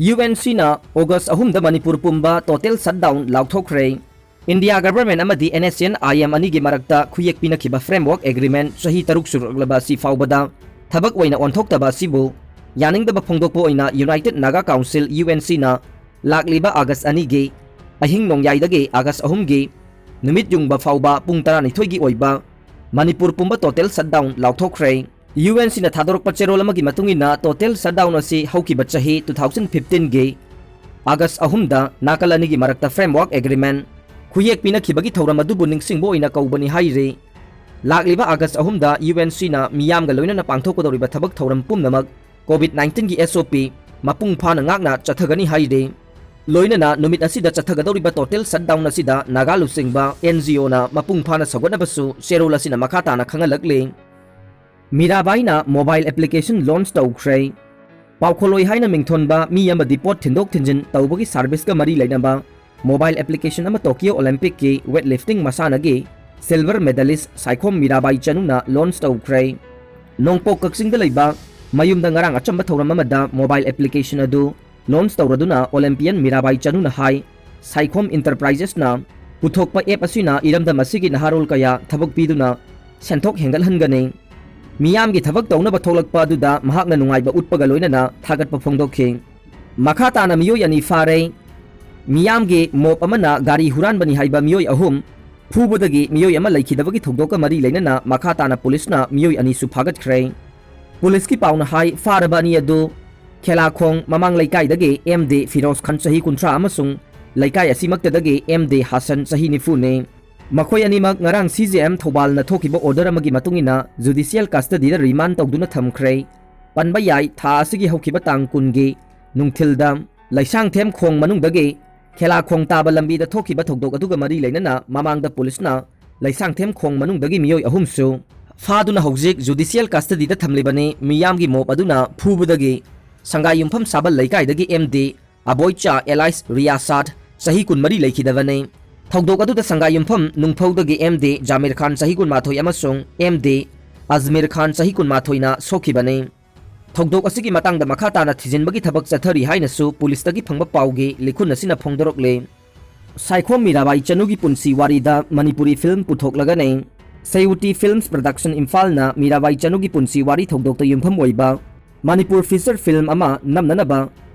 UNCꯅ August ꯑꯍꯨꯝꯗ ꯃꯅꯤꯄꯨꯔ ꯄꯨꯝꯕ total shutdown ꯂꯥꯎꯊꯣꯛꯈ꯭ꯔꯦ꯫ India Government ꯑꯃꯗꯤ NSCN-IM ꯑꯅꯤꯒꯤ ꯃꯔꯛꯇ ꯈꯨꯌꯦꯛ ꯄꯤꯅꯈꯤꯕ Framework Agreement ꯆꯍꯤ ꯇꯔꯨꯛ ꯁꯨꯔꯛꯂꯕ ꯑꯁꯤ ꯐꯥꯎꯕꯗ ꯊꯕꯛ ꯑꯣꯏꯅ ꯑꯣꯟꯊꯣꯛꯇꯕ ꯑꯁꯤꯕꯨ ꯌꯥꯅꯤꯡꯗꯕ ꯐꯣꯡꯗꯣꯛꯄ ꯑꯣꯏꯅ United Naga Council, UNCꯅ ꯂꯥꯛꯂꯤꯕ August ꯑꯅꯤꯒꯤ ꯑꯍꯤꯡ ꯅꯣꯡꯌꯥꯏꯗꯒꯤ August ꯑꯍꯨꯝꯒꯤ ꯅꯨꯃꯤꯠ ꯌꯨꯡꯕ ꯐꯥꯎꯕ ꯄꯨꯡ ꯇꯔꯥꯅꯤꯊꯣꯏꯒꯤ ꯑꯣꯏꯕ ꯃꯅꯤꯄꯨꯔ ꯄꯨꯝꯕ total shutdown ꯂꯥꯎꯊꯣꯛꯈ꯭ꯔꯦ꯫ UNCꯅ ꯊꯥꯗꯣꯔꯛꯄ ꯆꯦꯔꯣꯜ ꯑꯃꯒꯤ ꯃꯇꯨꯡ ꯏꯟꯅ, total shutdown ꯑꯁꯤ ꯍꯧꯈꯤꯕ ꯆꯍꯤ two thousand fifteenꯒꯤ August ꯑꯍꯨꯝꯗ ꯅꯥꯀꯜ ꯑꯅꯤꯒꯤ ꯃꯔꯛꯇ Framework Agreement ꯈꯨꯌꯦꯛ ꯄꯤꯅꯈꯤꯕꯒꯤ ꯊꯧꯔꯝ ꯑꯗꯨꯕꯨ ꯅꯤꯡꯁꯤꯡꯕ ꯑꯣꯏꯅ ꯀꯧꯕꯅꯤ ꯍꯥꯏꯔꯤ꯫ ꯂꯥꯛꯂꯤꯕ August ꯑꯍꯨꯝꯗ UNCꯅ ꯃꯤꯌꯥꯝꯒ ꯂꯣꯏꯅꯅ ꯄꯥꯡꯊꯣꯛꯀꯗꯧꯔꯤꯕ ꯊꯕꯛ ꯊꯧꯔꯝ ꯄꯨꯝꯅꯃꯛ COVID nineteenꯒꯤ SOP ꯃꯄꯨꯡ ꯐꯥꯅ ꯉꯥꯛꯅ ꯆꯠꯊꯒꯅꯤ ꯍꯥꯏꯔꯤ꯫ ꯂꯣꯏꯅꯅ ꯅꯨꯃꯤꯠ ꯑꯁꯤꯗ ꯆꯠꯊꯒꯗꯧꯔꯤꯕ total shutdown ꯑꯁꯤꯗ ꯅꯥꯒꯥ ꯂꯨꯆꯤꯡꯕ NGOꯅ ꯃꯄꯨꯡ ꯐꯥꯅ ꯁꯧꯒꯠꯅꯕꯁꯨ ꯆꯦꯔꯣꯜ ꯑꯁꯤꯅ ꯃꯈꯥ ꯇꯥꯅ ꯈꯪꯍꯜꯂꯛꯂꯤ꯫ ꯃꯤꯔꯥꯕꯥꯏꯅ mobile application launch ꯇꯧꯈ꯭ꯔꯦ꯫ ꯄꯥꯎꯈꯣꯜꯂꯣꯏ ꯍꯥꯏꯅ ꯃꯤꯡꯊꯣꯟꯕ ꯃꯤ ꯑꯃꯗꯤ ꯄꯣꯠ ꯊꯤꯟꯗꯣꯛ ꯊꯤꯟꯖꯤꯟ ꯇꯧꯕꯒꯤ serviceꯀ ꯃꯔꯤ ꯂꯩꯅꯕ mobile application ꯑꯃ Tokyo Olympicꯀꯤ weightlifting ꯃꯁꯥꯟꯅꯒꯤ silver medalist Saikhom Mirabai ꯆꯅꯨꯅ launch ꯇꯧꯈ꯭ꯔꯦ꯫ ꯅꯣꯡꯄꯣꯛ ꯀꯛꯆꯤꯡꯗ ꯂꯩꯕ ꯃꯌꯨꯝꯗ ꯉꯔꯥꯡ ꯑꯆꯝꯕ ꯊꯧꯔꯝ ꯑꯃꯗ mobile application ꯑꯗꯨ launch ꯇꯧꯔꯗꯨꯅ Olympian ꯃꯤꯔꯥꯕꯥꯏ ꯆꯅꯨꯅ ꯍꯥꯏ, ꯁꯥꯏꯈꯣꯝ Enterprisesꯅ ꯄꯨꯊꯣꯛꯄ app ꯑꯁꯤꯅ ꯏꯔꯝꯗꯝ ꯑꯁꯤꯒꯤ ꯅꯍꯥꯔꯣꯜ ꯀꯌꯥ ꯊꯕꯛ ꯄꯤꯗꯨꯅ ꯁꯦꯟꯊꯣꯛ ꯍꯦꯟꯒꯠꯍꯟꯒꯅꯤ꯫ ꯃꯤꯌꯥꯝꯒꯤ ꯊꯕꯛ ꯇꯧꯅꯕ ꯊꯣꯛꯂꯛꯄ ꯑꯗꯨꯗ ꯃꯍꯥꯛꯅ ꯅꯨꯡꯉꯥꯏꯕ ꯎꯠꯄꯒ ꯂꯣꯏꯅꯅ ꯊꯥꯒꯠꯄ ꯐꯣꯡꯗꯣꯛꯈꯤ꯫ ꯃꯈꯥ ꯇꯥꯅ ꯃꯤꯑꯣꯏ ꯑꯅꯤ ꯐꯥꯔꯦ꯫ ꯃꯤꯌꯥꯝꯒꯤ mob ꯑꯃꯅ ꯒꯥꯔꯤ ꯍꯨꯔꯥꯟꯕꯅꯤ ꯍꯥꯏꯕ ꯃꯤꯑꯣꯏ ꯑꯍꯨꯝ ꯐꯨꯕꯗꯒꯤ ꯃꯤꯑꯣꯏ ꯑꯃ ꯂꯩꯈꯤꯗꯕꯒꯤ ꯊꯧꯗꯣꯛꯀ ꯃꯔꯤ ꯂꯩꯅꯅ ꯃꯈꯥ ꯇꯥꯅ ꯄꯨꯂꯤꯁꯅ ꯃꯤꯑꯣꯏ ꯑꯅꯤꯁꯨ ꯐꯥꯒꯠꯈ꯭ꯔꯦ꯫ ꯄꯨꯂꯤꯁꯀꯤ ꯄꯥꯎꯅ ꯍꯥꯏ, ꯐꯥꯔꯕ ꯑꯅꯤ ꯑꯗꯨ ꯈꯦꯂꯥꯈꯣꯡ ꯃꯃꯥꯡ ꯂꯩꯀꯥꯏꯗꯒꯤ ꯑꯦꯝ ꯗꯤ ꯐꯤꯔꯣꯖ ꯈꯥꯟ ꯆꯍꯤ ꯀꯨꯟꯊ꯭ꯔꯥ ꯑꯃꯁꯨꯡ ꯂꯩꯀꯥꯏ ꯑꯁꯤꯃꯛꯇꯗꯒꯤ ꯑꯦꯝ ꯗꯤ ꯍꯥꯁꯟ ꯆꯍꯤ ꯅꯤꯐꯨꯅꯤ꯫ ꯃꯈꯣꯏ ꯑꯅꯤꯃꯛ ꯉꯔꯥꯡ ꯁꯤ ꯖꯦ ꯑꯦꯝ ꯊꯧꯕꯥꯜꯅ ꯊꯣꯛꯈꯤꯕ order ꯑꯃꯒꯤ ꯃꯇꯨꯡ ꯏꯟꯅ judicial custodyꯗ remand ꯇꯧꯗꯨꯅ ꯊꯝꯈ꯭ꯔꯦ꯫ ꯄꯟꯕ ꯌꯥꯏ, ꯊꯥ ꯑꯁꯤꯒꯤ ꯍꯧꯈꯤꯕ ꯇꯥꯡ ꯀꯨꯟꯒꯤ ꯅꯨꯡꯊꯤꯜꯗ ꯂꯩꯁꯥꯡꯊꯦꯝ ꯈꯣꯡ ꯃꯅꯨꯡꯗꯒꯤ ꯈꯦꯂꯥꯈꯣꯡ ꯇꯥꯕ ꯂꯝꯕꯤꯗ ꯊꯣꯛꯈꯤꯕ ꯊꯧꯗꯣꯛ ꯑꯗꯨꯒ ꯃꯔꯤ ꯂꯩꯅꯅ ꯃꯃꯥꯡꯗ ꯄꯨꯂꯤꯁꯅ ꯂꯩꯁꯥꯡꯊꯦꯝ ꯈꯣꯡ ꯃꯅꯨꯡꯗꯒꯤ ꯃꯤꯑꯣꯏ ꯑꯍꯨꯝꯁꯨ ꯐꯥꯗꯨꯅ ꯍꯧꯖꯤꯛ judicial custodyꯗ ꯊꯝꯂꯤꯕꯅꯤ꯫ ꯃꯤꯌꯥꯝꯒꯤ mob ꯑꯗꯨꯅ ꯐꯨꯕꯗꯒꯤ ꯁꯪꯒꯥꯏ ꯌꯨꯝꯐꯝ ꯁꯥꯕꯜ ꯂꯩꯀꯥꯏꯗꯒꯤ ꯑꯦꯝ ꯗꯤ ꯑꯕꯣꯏꯆꯥ alias ꯔꯤꯌꯥꯁꯥꯠ ꯆꯍꯤ ꯀꯨꯟꯃꯔꯤ ꯂꯩꯈꯤꯗꯕꯅꯤ꯫ ꯊꯧꯗꯣꯛ ꯑꯗꯨꯗ ꯁꯪꯒꯥꯏ ꯌꯨꯝꯐꯝ ꯅꯨꯡꯐꯧꯗꯒꯤ ꯑꯦꯝ ꯗꯤ ꯖꯥꯃꯤꯔ ꯈꯥꯟ ꯆꯍꯤ ꯀꯨꯟꯃꯥꯊꯣꯏ ꯑꯃꯁꯨꯡ ꯑꯦꯝ ꯗꯤ ꯑꯖꯃꯤꯔ ꯈꯥꯟ ꯆꯍꯤ ꯀꯨꯟꯃꯥꯊꯣꯏꯅ ꯁꯣꯛꯈꯤꯕꯅꯤ꯫ ꯊꯧꯗꯣꯛ ꯑꯁꯤꯒꯤ ꯃꯇꯥꯡꯗ ꯃꯈꯥ ꯇꯥꯅ ꯊꯤꯖꯤꯟꯕꯒꯤ ꯊꯕꯛ ꯆꯠꯊꯔꯤ ꯍꯥꯏꯅꯁꯨ ꯄꯨꯂꯤꯁꯇꯒꯤ ꯐꯪꯕ ꯄꯥꯎꯒꯤ ꯂꯤꯈꯨꯟ ꯑꯁꯤꯅ ꯐꯣꯡꯗꯣꯔꯛꯂꯦ꯫ ꯁꯥꯏꯈꯣꯝ ꯃꯤꯔꯥꯕꯥꯏ ꯆꯅꯨꯒꯤ ꯄꯨꯟꯁꯤ ꯋꯥꯔꯤꯗ ꯃꯅꯤꯄꯨꯔꯤ ꯐꯤꯂꯝ ꯄꯨꯊꯣꯛꯂꯒꯅꯤ꯫ ꯁꯦꯌꯨꯇꯤ ꯐꯤꯜꯝꯁ ꯄ꯭ꯔꯗꯛꯁꯟ ꯏꯝꯐꯥꯜꯅ ꯃꯤꯔꯥꯕꯥꯏ ꯆꯅꯨꯒꯤ ꯄꯨꯟꯁꯤ ꯋꯥꯔꯤ ꯊꯧꯗꯣꯛꯇ ꯌꯨꯝꯐꯝ ꯑꯣꯏꯕ ꯃꯅꯤꯄꯨꯔ ꯐꯤꯆꯔ ꯐꯤꯂꯝ ꯑꯃ ꯅꯝꯅꯅꯕ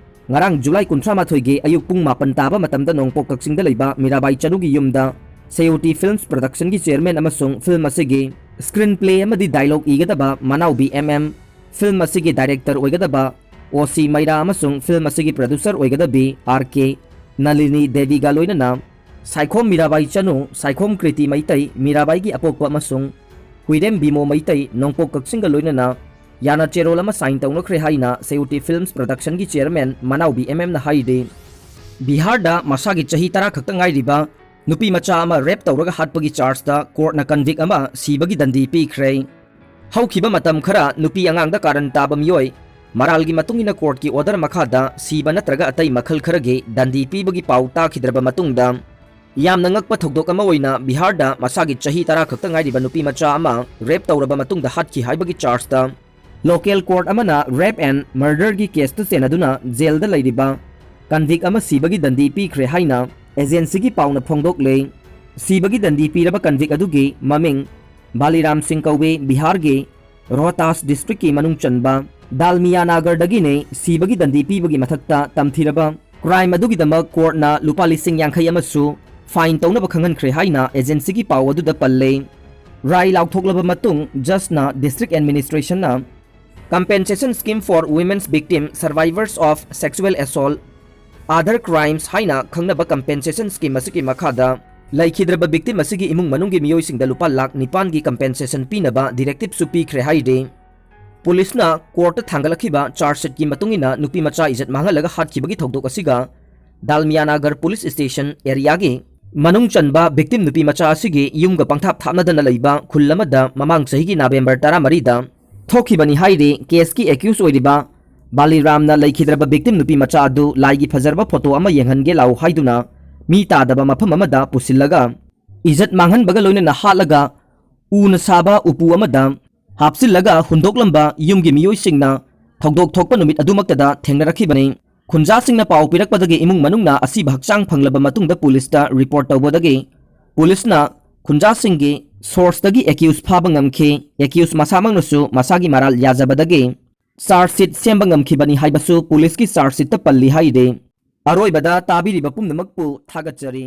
ꯉꯔꯥꯡ ꯖꯨꯂꯥꯏ ꯀꯨꯟꯊ꯭ꯔꯥ ꯃꯥꯊꯣꯏꯒꯤ ꯑꯌꯨꯛ ꯄꯨꯡ ꯃꯥꯄꯟ ꯇꯥꯕ ꯃꯇꯝꯗ ꯅꯣꯡꯄꯣꯛ ꯀꯛꯆꯤꯡꯗ ꯂꯩꯕ ꯃꯤꯔꯥꯕꯥꯏ ꯆꯅꯨꯒꯤ ꯌꯨꯝꯗ ꯁꯦꯌꯨꯇꯤ ꯐꯤꯜꯝꯁ ꯄ꯭ꯔꯗꯛꯁꯟꯒꯤ ꯆꯦꯌꯔꯃꯦꯟ ꯑꯃꯁꯨꯡ ꯐꯤꯜꯝ ꯑꯁꯤꯒꯤ ꯁ꯭ꯀ꯭ꯔꯤꯟ ꯄ꯭ꯂꯦ ꯑꯃꯗꯤ ꯗꯥꯏꯂꯣꯒ ꯏꯒꯗꯕ ꯃꯅꯥꯎꯕꯤ ꯑꯦꯝ ꯑꯦꯝ, ꯐꯤꯜꯝ ꯑꯁꯤꯒꯤ ꯗꯥꯏꯔꯦꯛꯇꯔ ꯑꯣꯏꯒꯗꯕ ꯑꯣ ꯁꯤ ꯃꯩꯔꯥ ꯑꯃꯁꯨꯡ ꯐꯤꯜꯝ ꯑꯁꯤꯒꯤ ꯄ꯭ꯔꯗ꯭ꯌꯨꯁꯔ ꯑꯣꯏꯒꯗꯕꯤ ꯑꯥꯔ ꯀꯦ ꯅꯂꯤꯅꯤ ꯗꯦꯕꯤꯒ ꯂꯣꯏꯅꯅ ꯁꯥꯏꯈꯣꯝ ꯃꯤꯔꯥꯕꯥꯏ ꯆꯅꯨ, ꯁꯥꯏꯈꯣꯝ ꯀ꯭ꯔꯤꯇꯤ ꯃꯩꯇꯩ, ꯃꯤꯔꯥꯕꯥꯏꯒꯤ ꯑꯄꯣꯛꯄ ꯑꯃꯁꯨꯡ ꯍꯨꯏꯔꯦꯝ ꯕꯤꯃꯣ ꯃꯩꯇꯩ, ꯅꯣꯡꯄꯣꯛ ꯀꯛꯆꯤꯡꯒ ꯂꯣꯏꯅꯅ ꯌꯥꯅ ꯆꯦꯔꯣꯜ ꯑꯃ ꯁꯥꯏꯟ ꯇꯧꯅꯈ꯭ꯔꯦ ꯍꯥꯏꯅ ꯁꯦꯌꯨꯇꯤ ꯐꯤꯜꯝꯁ ꯄ꯭ꯔꯗꯛꯁꯟꯒꯤ ꯆꯦꯌꯔꯃꯦꯟ ꯃꯅꯥꯎꯕꯤ ꯑꯦꯝ ꯑꯦꯝꯅ ꯍꯥꯏꯔꯤ꯫ ꯕꯤꯍꯥꯔꯗ ꯃꯁꯥꯒꯤ ꯆꯍꯤ ꯇꯔꯥ ꯈꯛꯇ ꯉꯥꯏꯔꯤꯕ ꯅꯨꯄꯤ ꯃꯆꯥ ꯑꯃ ꯔꯦꯞ ꯇꯧꯔꯒ ꯍꯥꯠꯄꯒꯤ ꯆꯥꯔꯖꯇ ꯀꯣꯔꯠꯅ ꯀꯟꯚꯤꯛ ꯑꯃ ꯁꯤꯕꯒꯤ ꯗꯟꯗꯤ ꯄꯤꯈ꯭ꯔꯦ꯫ ꯍꯧꯈꯤꯕ ꯃꯇꯝ ꯈꯔ ꯅꯨꯄꯤ ꯑꯉꯥꯡꯗ ꯀꯥꯔꯟ ꯇꯥꯕ ꯃꯤꯑꯣꯏ ꯃꯔꯥꯜꯒꯤ ꯃꯇꯨꯡ ꯏꯟꯅ ꯀꯣꯔꯠꯀꯤ ꯑꯣꯔꯗꯔ ꯃꯈꯥꯗ ꯁꯤꯕ ꯅꯠꯇ꯭ꯔꯒ ꯑꯇꯩ ꯃꯈꯜ ꯈꯔꯒꯤ ꯗꯟꯗꯤ ꯄꯤꯕꯒꯤ ꯄꯥꯎ ꯇꯥꯈꯤꯗ꯭ꯔꯕ ꯃꯇꯨꯡꯗ, ꯌꯥꯝꯅ ꯉꯛꯄ ꯊꯧꯗꯣꯛ ꯑꯃ ꯑꯣꯏꯅ ꯕꯤꯍꯥꯔꯗ ꯃꯁꯥꯒꯤ ꯆꯍꯤ ꯇꯔꯥ ꯈꯛꯇ ꯉꯥꯏꯔꯤꯕ ꯅꯨꯄꯤ ꯃꯆꯥ ꯑꯃ ꯔꯦꯞ ꯇꯧꯔꯕ ꯃꯇꯨꯡꯗ ꯍꯥꯠꯈꯤ ꯍꯥꯏꯕꯒꯤ ꯆꯥꯔꯖꯇ ꯂꯣꯀꯦꯜ ꯀꯣꯔꯠ ꯑꯃꯅ ꯔꯦꯞ ꯑꯦꯟ ꯃꯔꯗꯔꯒꯤ ꯀꯦꯁꯇ ꯆꯦꯟꯅꯗꯨꯅ ꯖꯦꯜꯗ ꯂꯩꯔꯤꯕ ꯀꯟꯚꯤꯛ ꯑꯃ ꯁꯤꯕꯒꯤ ꯗꯟꯗꯤ ꯄꯤꯈ꯭ꯔꯦ ꯍꯥꯏꯅ ꯑꯦꯖꯦꯟꯁꯤꯒꯤ ꯄꯥꯎꯅ ꯐꯣꯡꯗꯣꯛꯂꯦ꯫ ꯁꯤꯕꯒꯤ ꯗꯟꯗꯤ ꯄꯤꯔꯕ ꯀꯟꯚꯤꯛ ꯑꯗꯨꯒꯤ ꯃꯃꯤꯡ ꯕꯥꯂꯤꯔꯥꯝ ꯁꯤꯡ ꯀꯧꯏ, ꯕꯤꯍꯥꯔꯒꯤ ꯔꯣꯍꯇꯥꯁ ꯗꯤꯁꯇ꯭ꯔꯤꯛꯀꯤ ꯃꯅꯨꯡ ꯆꯟꯕ ꯗꯥꯜꯃꯤꯌꯥꯅꯥꯒꯔꯗꯒꯤꯅꯦ꯫ ꯁꯤꯕꯒꯤ ꯗꯟꯗꯤ ꯄꯤꯕꯒꯤ ꯃꯊꯛꯇ ꯇꯝꯊꯤꯔꯕ ꯀ꯭ꯔꯥꯏꯝ ꯑꯗꯨꯒꯤꯗꯃꯛ ꯀꯣꯔꯠꯅ ꯂꯨꯄꯥ ꯂꯤꯁꯤꯡ ꯌꯥꯡꯈꯩ ꯑꯃꯁꯨ ꯐꯥꯏꯟ ꯇꯧꯅꯕ ꯈꯪꯍꯟꯈ꯭ꯔꯦ ꯍꯥꯏꯅ ꯑꯦꯖꯦꯟꯁꯤꯒꯤ ꯄꯥꯎ ꯑꯗꯨꯗ ꯄꯜꯂꯦ꯫ ꯔꯥꯏ ꯂꯥꯎꯊꯣꯛꯂꯕ ꯃꯇꯨꯡ ꯖꯖꯅ district ꯑꯦꯗꯃꯤꯅꯤꯁꯇ꯭ꯔꯦꯁꯟꯅ Compensation Scheme for Women's Victim Survivors of Sexual Assault, Other Crimes ꯍꯥꯏꯅ ꯈꯪꯅꯕ ꯀꯝꯄꯦꯟꯁꯦꯁꯟ ꯁ꯭ꯀꯤꯝ ꯑꯁꯤꯒꯤ ꯃꯈꯥꯗ ꯂꯩꯈꯤꯗ꯭ꯔꯕ ꯚꯤꯛꯇꯤꯝ ꯑꯁꯤꯒꯤ ꯏꯃꯨꯡ ꯃꯅꯨꯡꯒꯤ ꯃꯤꯑꯣꯏꯁꯤꯡꯗ ꯂꯨꯄꯥ ꯂꯥꯈ ꯅꯤꯄꯥꯟꯒꯤ ꯀꯝꯄꯦꯟꯁꯦꯁꯟ ꯄꯤꯅꯕ ꯗꯤꯔꯦꯛꯇꯤꯞꯁꯨ ꯄꯤꯈ꯭ꯔꯦ ꯍꯥꯏꯔꯤ꯫ ꯄꯨꯂꯤꯁꯅ ꯀꯣꯔꯠꯇ ꯊꯥꯡꯒꯠꯂꯛꯈꯤꯕ ꯆꯥꯔꯖ ꯁꯤꯠꯀꯤ ꯃꯇꯨꯡ ꯏꯟꯅ ꯅꯨꯄꯤ ꯃꯆꯥ ꯏꯖꯠ ꯃꯥꯡꯍꯜꯂꯒ ꯍꯥꯠꯈꯤꯕꯒꯤ ꯊꯧꯗꯣꯛ ꯑꯁꯤꯒ ꯗꯥꯜꯃꯤꯌꯥꯅꯥꯒꯔ ꯄꯨꯂꯤꯁ ꯁ꯭ꯇꯦꯁꯟ ꯑꯦꯔꯤꯌꯥꯒꯤ ꯃꯅꯨꯡ ꯆꯟꯕ ꯚꯤꯛꯇꯤꯝ ꯅꯨꯄꯤ ꯃꯆꯥ ꯑꯁꯤꯒꯤ ꯌꯨꯝꯒ ꯄꯪꯊꯥꯞ ꯊꯥꯞꯅꯗꯅ ꯂꯩꯕ ꯈꯨꯜ ꯑꯃꯗ ꯃꯃꯥꯡ ꯆꯍꯤꯒꯤ ꯅꯕꯦꯝꯕꯔ ꯇꯔꯥꯃꯔꯤꯗ ꯊꯣꯛꯈꯤꯕꯅꯤ ꯍꯥꯏꯔꯤ꯫ ꯀꯦꯁꯀꯤ ꯑꯦꯀ꯭ꯌꯨꯁ ꯑꯣꯏꯔꯤꯕ ꯕꯥꯂꯤꯔꯥꯝꯅ ꯂꯩꯈꯤꯗ꯭ꯔꯕ ꯚꯤꯛꯇꯤꯝ ꯅꯨꯄꯤ ꯃꯆꯥ ꯑꯗꯨ ꯂꯥꯏꯒꯤ ꯐꯖꯔꯕ ꯐꯣꯇꯣ ꯑꯃ ꯌꯦꯡꯍꯟꯒꯦ ꯂꯥꯎ ꯍꯥꯏꯗꯨꯅ ꯃꯤ ꯇꯥꯗꯕ ꯃꯐꯝ ꯑꯃꯗ ꯄꯨꯁꯤꯜꯂꯒ ꯏꯖꯠ ꯃꯥꯡꯍꯟꯕꯒ ꯂꯣꯏꯅꯅ ꯍꯥꯠꯂꯒ ꯎꯅ ꯁꯥꯕ ꯎꯄꯨ ꯑꯃꯗ ꯍꯥꯞꯆꯤꯜꯂꯒ ꯍꯨꯟꯗꯣꯛꯂꯝꯕ ꯌꯨꯝꯒꯤ ꯃꯤꯑꯣꯏꯁꯤꯡꯅ ꯊꯧꯗꯣꯛ ꯊꯣꯛꯄ ꯅꯨꯃꯤꯠ ꯑꯗꯨꯃꯛꯇꯗ ꯊꯦꯡꯅꯔꯛꯈꯤꯕꯅꯤ꯫ ꯈꯨꯟꯖꯥꯁꯤꯡꯅ ꯄꯥꯎ ꯄꯤꯔꯛꯄꯗꯒꯤ ꯏꯃꯨꯡ ꯃꯅꯨꯡꯅ ꯑꯁꯤꯕ ꯍꯛꯆꯥꯡ ꯐꯪꯂꯕ ꯃꯇꯨꯡꯗ ꯄꯨꯂꯤꯁꯇ ꯔꯤꯄꯣꯔꯠ ꯇꯧꯕꯗꯒꯤ ꯄꯨꯂꯤꯁꯅ ꯈꯨꯟꯖꯥꯁꯤꯡꯒꯤ ꯁꯣꯔꯁꯇꯒꯤ ꯑꯦꯀ꯭ꯌꯨꯁ ꯐꯥꯕ ꯉꯝꯈꯤ꯫ ꯑꯦꯀ꯭ꯌꯨꯁ ꯃꯁꯥꯃꯛꯅꯁꯨ ꯃꯁꯥꯒꯤ ꯃꯔꯥꯜ ꯌꯥꯖꯕꯗꯒꯤ ꯆꯥꯔꯖ ꯁꯤꯠ ꯁꯦꯝꯕ ꯉꯝꯈꯤꯕꯅꯤ ꯍꯥꯏꯕꯁꯨ ꯄꯨꯂꯤꯁꯀꯤ ꯆꯥꯔꯖ ꯁꯤꯠꯇ ꯄꯜꯂꯤ ꯍꯥꯏꯔꯤ꯫ ꯑꯔꯣꯏꯕꯗ ꯇꯥꯕꯤꯔꯤꯕ ꯄꯨꯝꯅꯃꯛꯄꯨ ꯊꯥꯒꯠꯆꯔꯤ꯫